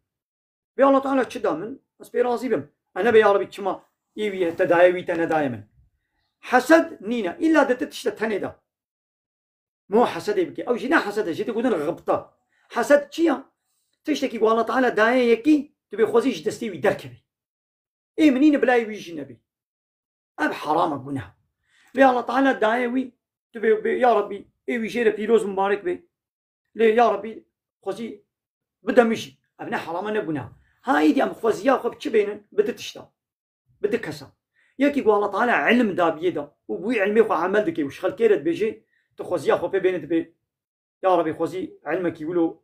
Vê Allah Teala çi da min, ez pê razî bim. E nebe ya Rebî çima ê wî te daye, wî te nedaye min. Hesed nîne. Îlla di ti tişte tenê de. Mo hesedê bike. Ew jî ne hesed e, jê tê gotin xibta. Hesed çi ya? Tiştekî ku Allah Teala daye yekî, tu bê xwezî ji destê wî derkevî. Ê min nîne, bila ê wî jî nebî. Ev heram e, guneh. Vê Allah Teala daye wî, tu bê, bê, ya Rebî, ê wî jê re pîroz û mibarek bê. Lê ya Rebî, xwezî bide min jî. Ev ne heram e, ne guneh. Ha, êdî em xweziya xwe bi çi bênin? Bi du tişta. Bi du kesa. Yekî ku Allah Teala ilm dabiyê de û bi wî ilmê xwe emel dike û ji xelkê re dibêje, tu xweziya xwe pê bêne dibê, ya Rebî, xwezî ilmekî wilo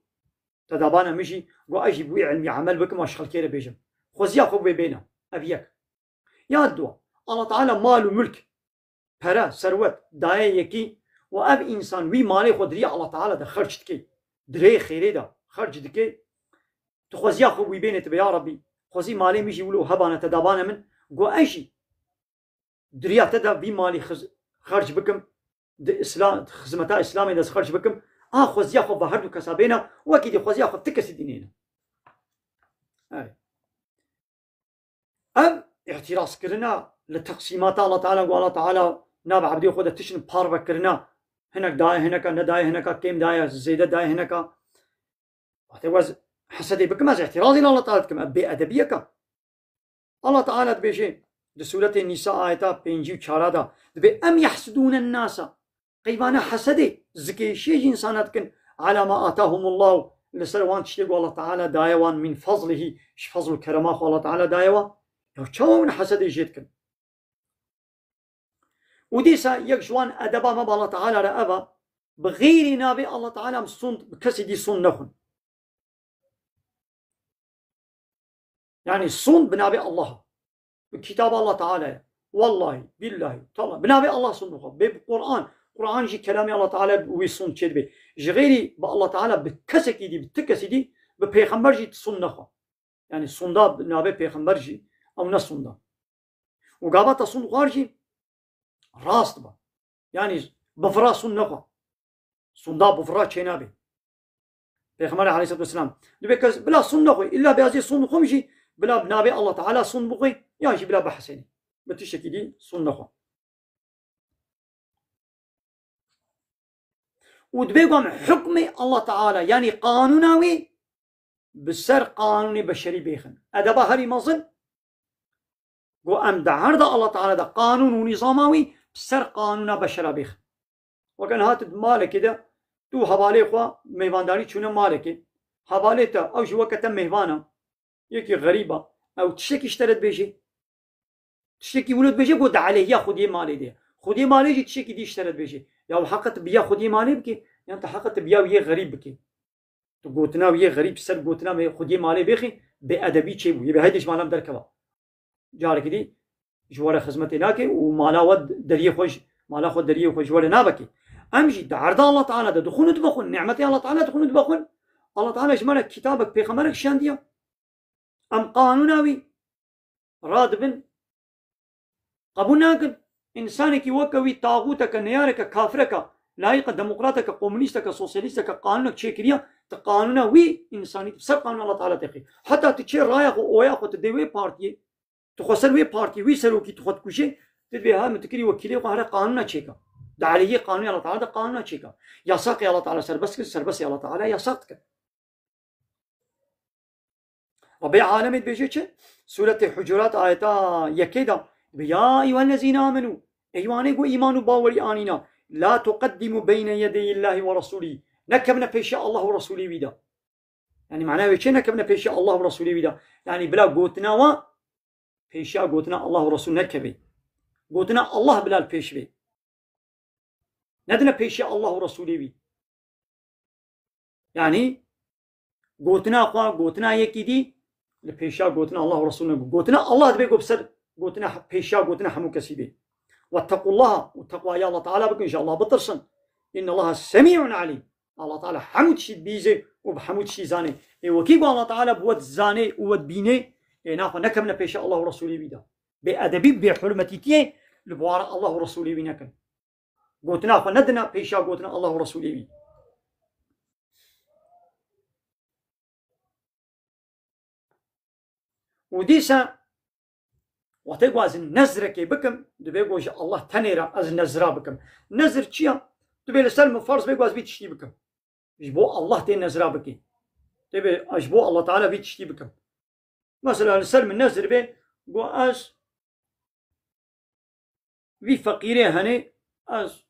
te dabane min jî, ku ez jî bi wî ilmî emel bikim, ez ji xelkê re bêjim. Xweziya xwe bê bêne. Ev yek. Ya dua, Allah Teala mal û mulk, pere, serwet daye yekî û ev însan wî malê xwe di riya Allah Teala de xerc dike, di rê xêrê de xerc dike, tu xweziya xwe wî bêne, tu bê, ya Rebî, xwezî malê min jî wilo hebane te dabane min, ku ez jî di riya te de vî malî xiz-, xerc bikim, di Îsla-, xizmeta Îslamê de xerc bikim, a xweziya xwe bi her du kesa bêne, wekî dî xweziya xwe ti kesî dî nêne. Evet. Ev îtirazkirina li teqsîmata Allah Teala, ku Allah Teala nav ebdê xwe de tiştin parve kirina, hinek daye hineka, nedaye hineka, kêm daye, zêde daye hineka. Wextê ku ez hesedê bikim, ez îtirazê li Allah Teala dikim, ev bêedebiyek e. Allah Teala dibêje di Sûretê Nîsa ayeta pêncî û çara de, dibê, "Em yehsudûne nasa." Qeyvana hesedê, zikêşiyê ji însana dikin, "Ala ma atahumullahu." Li ser wan tiştê ku Allah Teala daye wan, "min fazlihi." Ji fazl û kerema xwe Allah Teala daye wan. Ya çawa hûn hesedê jê dikin? Û dîsa yek ji wan edeba me bi Allah Teala re ev e, bi xeyrî navê Allah Teala em sûnd, bi kesî dî sûnd nexwin. Yani sûnd bi navê Allah. Bi kitaba Allah Teala ye. Wallahî, billahî, tala. Bi navê Allah sûnd bixwe. Bê bi Quran. Quran jî kelamê Allah Teala, wî sûnd çê dibe. Ji xeyrî bi Allah Teala, bi kesekî dî, bi ti kesî dî, bi pêxember jî sûnd nexwe. Yani sûnda bi navê pêxember jî, ew ne sûnda. Û gava te sûnd xwar jî rast be. Yani bifira sûnd nexwe. Sûnda bifira çênabe. Pêxember aleyhissalatu vesselam. Dibê kes bila sûnd nexwe, illa bê ez ê sûnd bixwim jî, bila bi navê Allah Teala sûnd bixwe, yan jî bila bihesenê. Bi tiştekî dî sûnd nexwe. Û dibê ku em hukmê Allah Teala, yanî qanûna wî, bi ser qanûnê beşerî bêxin. Edeba herî mezin, ku em di erda Allah Teala de qanûn û nîzama wî bi ser qanûna beşera bêxin. Weke niha tu di malekê de, tu û hevalê xwe mêvandarî çûne malekê. Hevalê te, ew jî weke te mêvan e, yekî xerîb e. Ew tiştekî ji te re dibêje. Tiştekî wilo dibêje ku di aleyhiya xwediyê malê de ye. Xwediyê malê jî tiştekî dî ji te re dibêje. Ya heqe tu biya xwediyê malê bikî, yan tu heqe tu biya wî yê xerîb bikî. Tu gotina wî yê xerîb ser gotina wê xwediyê malê bêxî, bêedebî çêbû. Yê bê heydê ji mala min derkeva. Carekî dî ji we re xizmetê nake û mala we deriyê xwe ji, mala xwe deriyê xwe ji we re navekê. Em jî di erda Allah Teala de dixwin û dibixwin. Nîmetê Allah Teala dixwin û dibixwin. Allah Teala ji me re kitabek, pêxemberek şandiye. Em qanûna wî radibin, qebûl nakin. Însanekî weke wî taxûteke, neyareke, kafireke, layîqe demokrateke, komunîsteke, sosyalîsteke qanûnek çêkiriye, tu qanûna wî însanî, tu ser qanûna Allah Teala têxî. Heta tu çê raya xwe, oya xwe, tu dê wê partiyê, tu xwe ser wê partiyê, wî serokî tu xwe dikujê, tu dibê ha min tu kirî wekîlê xwe, here qanûna çêka. Di aleyhê qanûnê Allah Teala de qanûna çêka. Yasaqê Allah Teala serbest kir, serbestê Allah Teala yasaq dike. Rabbê alemê dibêje çi? Sûretê Hucurat ayeta yekê de, dibê, "Ya eyyuhellezîne amenû", ey wanê ku îman û bawerî anîna, "la tuqeddimû beyne yedeyîllahî we resûlî." Nekevne pêşiya Allah û Resûlê wî de. Yani mana wê çi, nekevne pêşiya Allah û Resûlê wî de? Yani bila gotina wa pêşiya gotina Allah û Resûl nekevê. Gotina Allah bila li pêş bê. Nedine pêşiya Allah û Resûlê wî. Yanî gotina xwe, gotina yekî dî li pêşiya gotina Allah û Resûlê got. Gotina Allah dibê ku bi ser gotina he-, pêşiya gotina hemû kesî bê. Wettekullaha, û teqwaya Allah Teala bikin, ji Allah bitirsin. Innallaha semî'un alîm. Allah Teala hemû tiştî dibîzê û bi hemû tiştî zanê. Ê wekî ku Allah Teala bi we dizanê û we dibînê, ê naxwe nekevine pêşiya Allah û Resûlê wî de. Bêedebî, bêhurmetîtiyê li bawara Allah û Resûlê wî nekin. Gotina xwe nedine pêşiya gotina Allah û Resûlê wî. Û dîsa wextê ku ez nezrekê bikim, divê ku ji Allah tenê re ez nezra bikim. Nezir çi ya? Divê li ser min ferz bê ku ez vî tiştî bikim. Ji bo Allah tê nezra bikî. Divê ez ji bo Allah Teala vî tiştî bikim. Mesela li ser min nezir bê ku ez vî feqîrê henê ez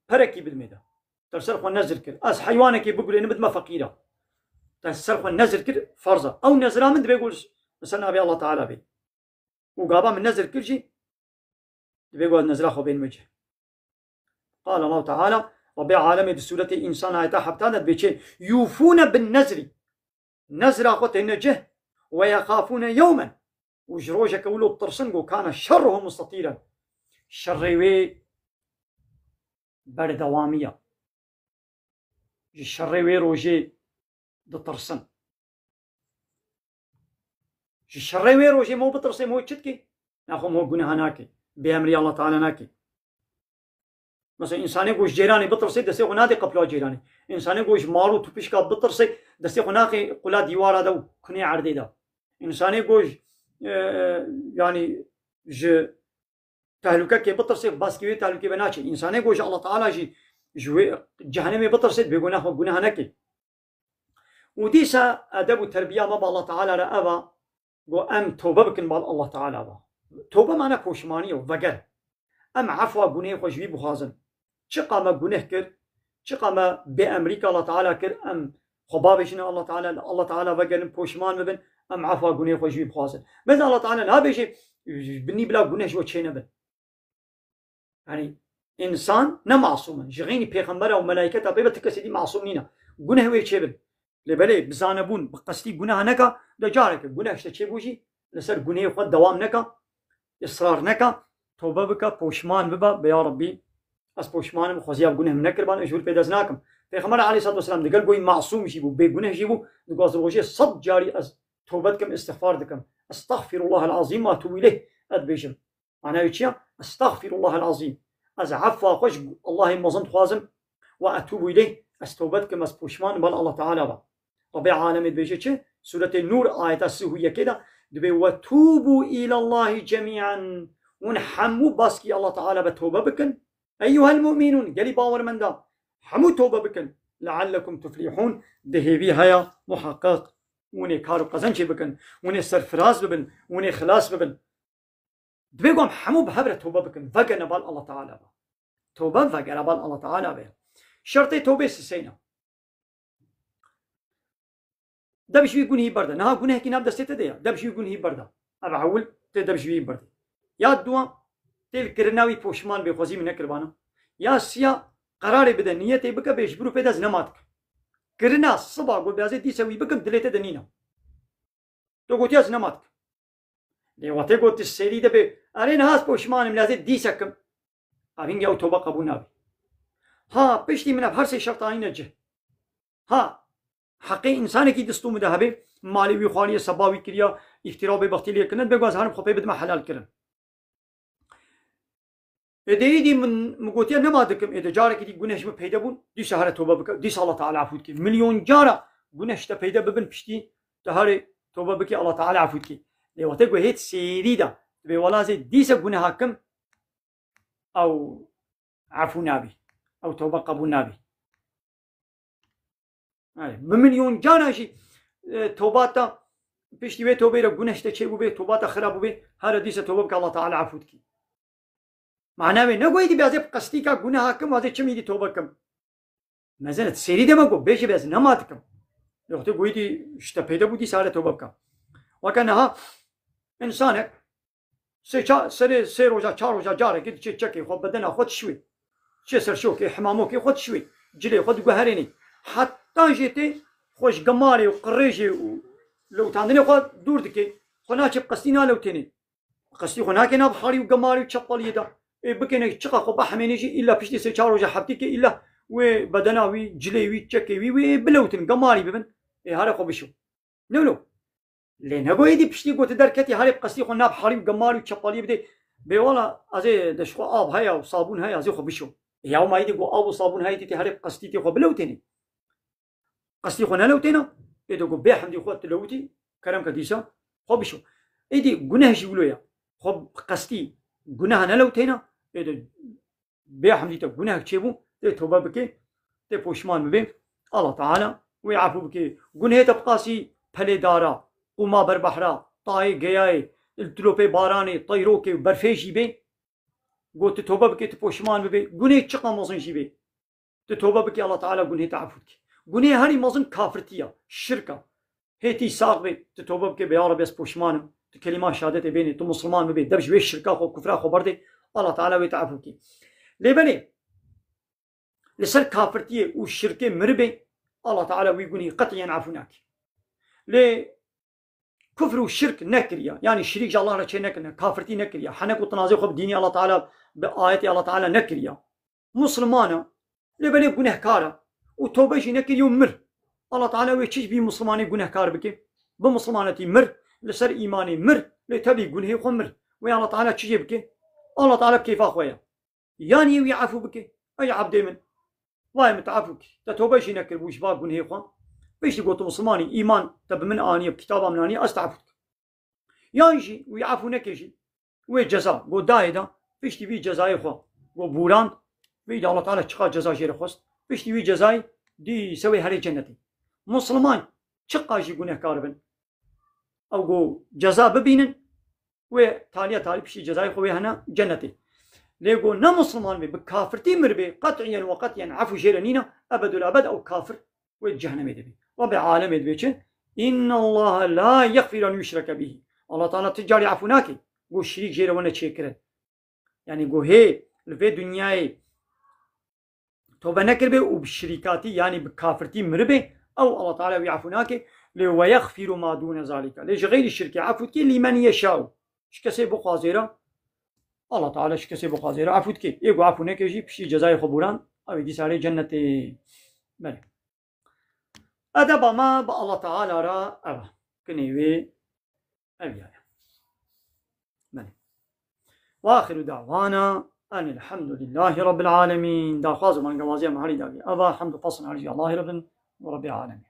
perekî bidimê de. Te ser xwe nezir kir. Ez heywanekê bigulênim bidime feqîra. Te ser xwe nezir kir, farz e. Ew nezira min divê ku li ser navê Allah Teala bê. Û gava min nezir kir jî, divê ku ez nezira xwe bênime cih. Qala Allahu Teala, Rabbê alemê di sûretê Însan ayeta hefta de dibê çê, yûfûne bin nezrî. Nezra xwe têne cih, we yexafûne yewmen. Û ji rojeke wilo ditirsin, go kana şerruhu mustatîren. Şerrê wê berdewamî ye. Ji şerrê wê rojê ditirsin. Ji şerê wê rojê mo bitirsê, mo çi dikê? Naxwe mo guneha nakê. Bêemrî Allah Teala nakê. Mesela, însanê ku ji cêranê bitirsê, destê xwe nadê qepla cêranê. Însanê ku ji mal û tupişka bitirsê, destê xwe naxê qula dîwara de û kunê erdê de. Însanê ku ji, e, yanî ji tehlûkekê bitirsê, baskî wê tehlûkê ve naçê. Însanê ku ji Allah Teala jî, ji wê cehenemê bitirsê, dibê guneha, guneha nekê. Û dîsa edeb û terbiya me bi Allah Teala re ev e, ku em tobe bikin bal Allah Teala ve. Tobe mane poşmanî ye, veger. Em efwa gunehê xwe ji wî bixwazin. Çiqa me guneh kir, çiqa me bêemrîka Allah Teala kir, em xwe bavêjin Allah Teala, li Allah Teala vegerin, poşman bibin, em efwa gunehê xwe ji wî bixwazin. Mezin Allah Teala nabêje, binî bila guneh ji we çênebin. Yanî, însan ne masûm in. Ji xeynî pêxembera û melaîketa pê ve ti kesê dî masûm nîne. Guneh wê çêbin. Lê belê, bi zanebûn, bi qestî guneha neka, de careke guneh işte çêbû jî, li ser gunehê xwe dewam neka, israr neka, tobe bike, poşman bibe, be ya Rebbî, ez poşman im, xwezî ev guneh min nekiribana, ji wir pê dest nakim. Pêxember aleyhissalatu vesselam digel goyî masûm jî bû, bê guneh jî bû, digot ez rojê sed carî ez tobe dikim, îstixfar dikim. Estexfirullahel azîm ve etûbû ileyh, ez dibêjim. Mana wê çi ye? Estexfirullahel azîm. Ez efwa xwe ji Allahê mezin dixwazim. Ve etûbû ileyh. Ez tobe dikim, ez poşman im, bal Allah Teala ve. Rabbê alemê dibêje çi? Sûretê Nûr ayeta sî û yekê de dibê, "Ve tûbû îlallahî cemî'en." Hûn hemû baskî Allah Teala ve tobe bikin. Eyyuhel mu'minûn, gelî bawermenda, hemû tobe bikin. "Leallekum tuflihûn." Di hêvî heye, muheqeq hûn ê kar û qezencê bikin, hûn ê serfiraz bibin, hûn ê xilas bibin. Dibê ku em hemû bi hev re tobe bikin, vegerine bal Allah Teala ve. Tobe vegere bal Allah Teala ve. Şertê tobê siseyna. Dev ji wî gunehî berde. Niha gunehekî nav destê te de ye. Dev ji wî gunehî berde. Ev ewil tê dev ji wî berde. Ya duwa tê li kirina wî poşman bê, xwezî min nekiribana. Ya siya qerarê bide, niyetê bike bê ji bir û pê de ez nema dikim. Kirina siba got bê ez ê dîse wî bikim, dilê te de nîne. Tu gotiya ez nema dikim. Lê wextê got tu sêrî de bê, erê niha ez poşman im, lê ez ê dîse kim. Ev hingê ew tobe qebûl nabe. Ha, piştî min ev her sê şertanîne cih. Ha, heqê însanekî distû min de hebe, malê wî xwariye, seba wî kiriya, îftira û bêbextî lê kirine, dibê ku ez herim xwe pê bidime helal kirin. Ê de êdî min, min gotiye nema dikim, ê de carekî dî guneh ji min peyde bûn, dîsa here tobe bike, dîsa Allah Teala efû dike. Milyon cara guneh ji te peyde bibin piştî, tu here tobe bikî, Allah Teala efû dike. Lê wextê ku hêt sêrî de, tu bê wela ez ê dîsa guneha kim, ew efû nabî. Ew tobe qebûl nabî. Erê, bi milyon cara jî, e, toba te, piştî wê tobê re guneh ji te çêbûbê, toba te xirab bûbê, here dîse tobe bike, Allah Teala efû dikî. Mana wê ne goyî dibê ez ê bi qestîka guneha kim, ez ê çimî dî tobe kim. Mezin e, sêrî de me got, bêjî bê ez nema dikim. Lê wextê goyî dî ji te peyde bû, dîsa here tobe bike. Weke niha însanek Sê ça-, serê sê roja, çar roja carekê diçê çekê xwe, bedena xwe dişuê. Diçê ser şokê, hemamokê xwe dişuê. Cilê xwe diguherênê. Heta jê tê xwe ji gemarê û qirêjê û lewtandinê xwe dûr dike. Xwe naçe bi qestî nalewtêne. Qestî xwe nake nav harî û gemarî û çepaliyê de. Ê bikêne çiqa xwe bihemêne jî îlla piştî sê çar roja heftê ke îlla wê bedena wî, cilê wî, çekê wî, wê bilewtin, gemarî bibin. Ê here xwe bişo. No, no. Lê nego êdî piştî ku tu derketî herê bi qestî xwe nav harî û gemarî û çepaliyê bidê. Bê wala ez ê de ji xwe av heye û sabûn heye, ez ê xwe bişo. Ê ya ma êdî ku av û sabûn heye tê herê bi qestî tê xwe bilewtênî. Qestî xwe nelewtêna, ê de ku bê hemdî xwe tu lewtî, kerem ke dîsa xwe bişo. Êdî guneh jî wilo ye. Xwe bi qestî guneha nelewtêna, ê de bê hemdî te guneh çêbû, tê tobe bikê, tê poşman bibê. Allah Teala wê efû bikê. Gunehê te biqasî pelê dara, qûma berbehra, tayê geyayê, dilopê baranê, teyrokê û berfê jî bê. Got tu tobe bikê, tu poşman bibê. Gunehê çiqa mezin jî bê. Tu tobe bikî, Allah Teala gunhê te efû dikî. Gunhê herî mezin kafirtî ya, şirk a. Hê tî sax bê, tu tobe bikê, bê ya Rebbi ez poşman im. Tu kelîma şehadetê bênê, tu misilman bibê, dev ji wê şirka xwe, kufra xwe berdê, Allah Teala wê te efû bikî. Lê belê, li ser kafirtiyê û şirkê miribê, Allah Teala wî gunhî qet'iyen efû nakî. Lê kufr û şirk nekiriya, yanî şirîk ji Allah re çê nekirine, kafirtî nekiriya, henek û tinazê xwe bi dînî Allah Teala, bi ayetê Allah Teala nekiriya. Musulman e, lê belê gunehkar e û tobe jî nekiriye û mir. Allah Teala wê çi ji bî musulmanê gunehkar bike? Bi musulmanetî mir, li ser îmanê mir, lê tevî gunehê xwe mir. Wê Allah Teala çi jê bike? Allah Teala bi kêfa xwe ye. Yanî wî efû bike. Ey ebdê min, vayê min te efû kir. Te tobe jî nekiribû ji va gunhê xwe. Piştî got tu misilmanî, îman te bi min aniye, bi kitaba min aniye, ez te efû dikim. Yan jî wî efû neke jî, wê ceza, got dayê da, piştî vî cezayê xwe, got bûrand, vî de Allah Teala çiqa ceza jê re xwest. Piştî wî cezayê dîse wê herê cennetê. Musilman çiqa jî gunehkar bin, ew got ceza bibînin, wê taliya talî piştî cezayê xwe wê hene cennetê. Lê got ne misilman bê, bi kafirtî miribê, qet'iyen we qet'iyen efû jê re nîne, ebedul ebed ew kafir wê di cehennemê de bê. Rabbê alemê dibê çi? Inna Allaha la yexfiru en yuşreke bihi. Allah Teala ti carî efû nake, got şirîk jê re wene çêkirin. Yanî got hê li vê dinyayê tobe nekiribê û bi şirîkatî, yanî bi kafirtî miribê, ew Allah Teala wî efû nake, lê we yexfiru ma dûne zalîke. Lê ji xeyrî şirkê efû dike, lîmen yeşaû. Ji kesê bixwazê re, Allah Teala ji kesê bixwazê re efû dike. Ê ku efû neke jî piştî cezayê xwe bûran, ew ê dîsa rê cennetê. Belê. Edeba me bi Allah Teala re ev e. Kinê wê ev ya ye. Belê. Ve axiru da'wana enil hamdulillahî rabbil alemin. Daxwaz û bangewaziya me herî dawî ev e. Hemd û pesn herî jî Allahî re bin û Rebbî alemîn.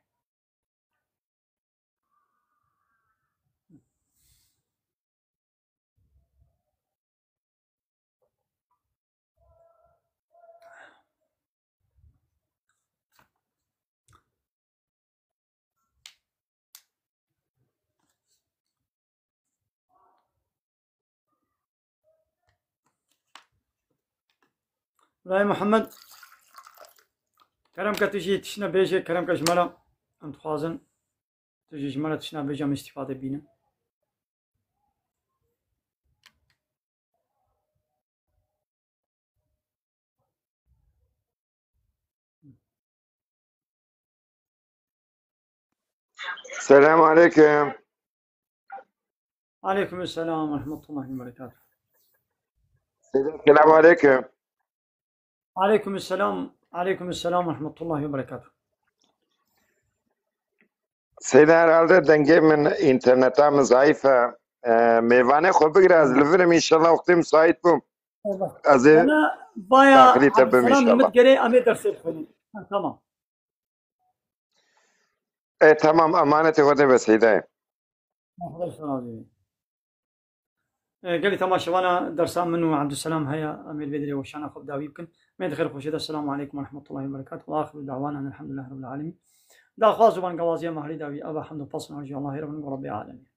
Birayê Muhammed, kerem ke tu jî tiştine bêje, kerem ke ji me re em dixwazin tu jî ji me re tiştine bêje, em îstîfade bînin. Selam aleyküm. Aleyküm selam ve rahmetullahi ve berekatuhu. Selam aleyküm. Aleyküm selam. Aleyküm selam ve rahmetullahi ve berekatuhu. Seyda, herhalde dengê min, înterneta min zayîf e. E, mêvanê xwe bigire, ez li vir im, înşallah wextê misait bûm. Eyvah. Ez ê Bana baya daxilî te bim, Abdulselam înşallah. Himit gerê em ê dersê bixwînin. Ha, tamam. E, tamam, emanetê xwe de be Seydayê. Merhaba, Abdulselam abi. E, gelî temaşevana dersa min û Abdulselam heye, em ê li vê derê weşana xwe bi dawî bikin. Em ê di xêr xweşê de, Selamu aleykum ve rahmetullahi ve berekatuhu. Ve axiru da'wana enil hamdulillahi rabbil alemin. Daxwaz û bangewazîya me herî dawî ev e, hemd û pesn ji Allahê re bin û Rebbê alemîn.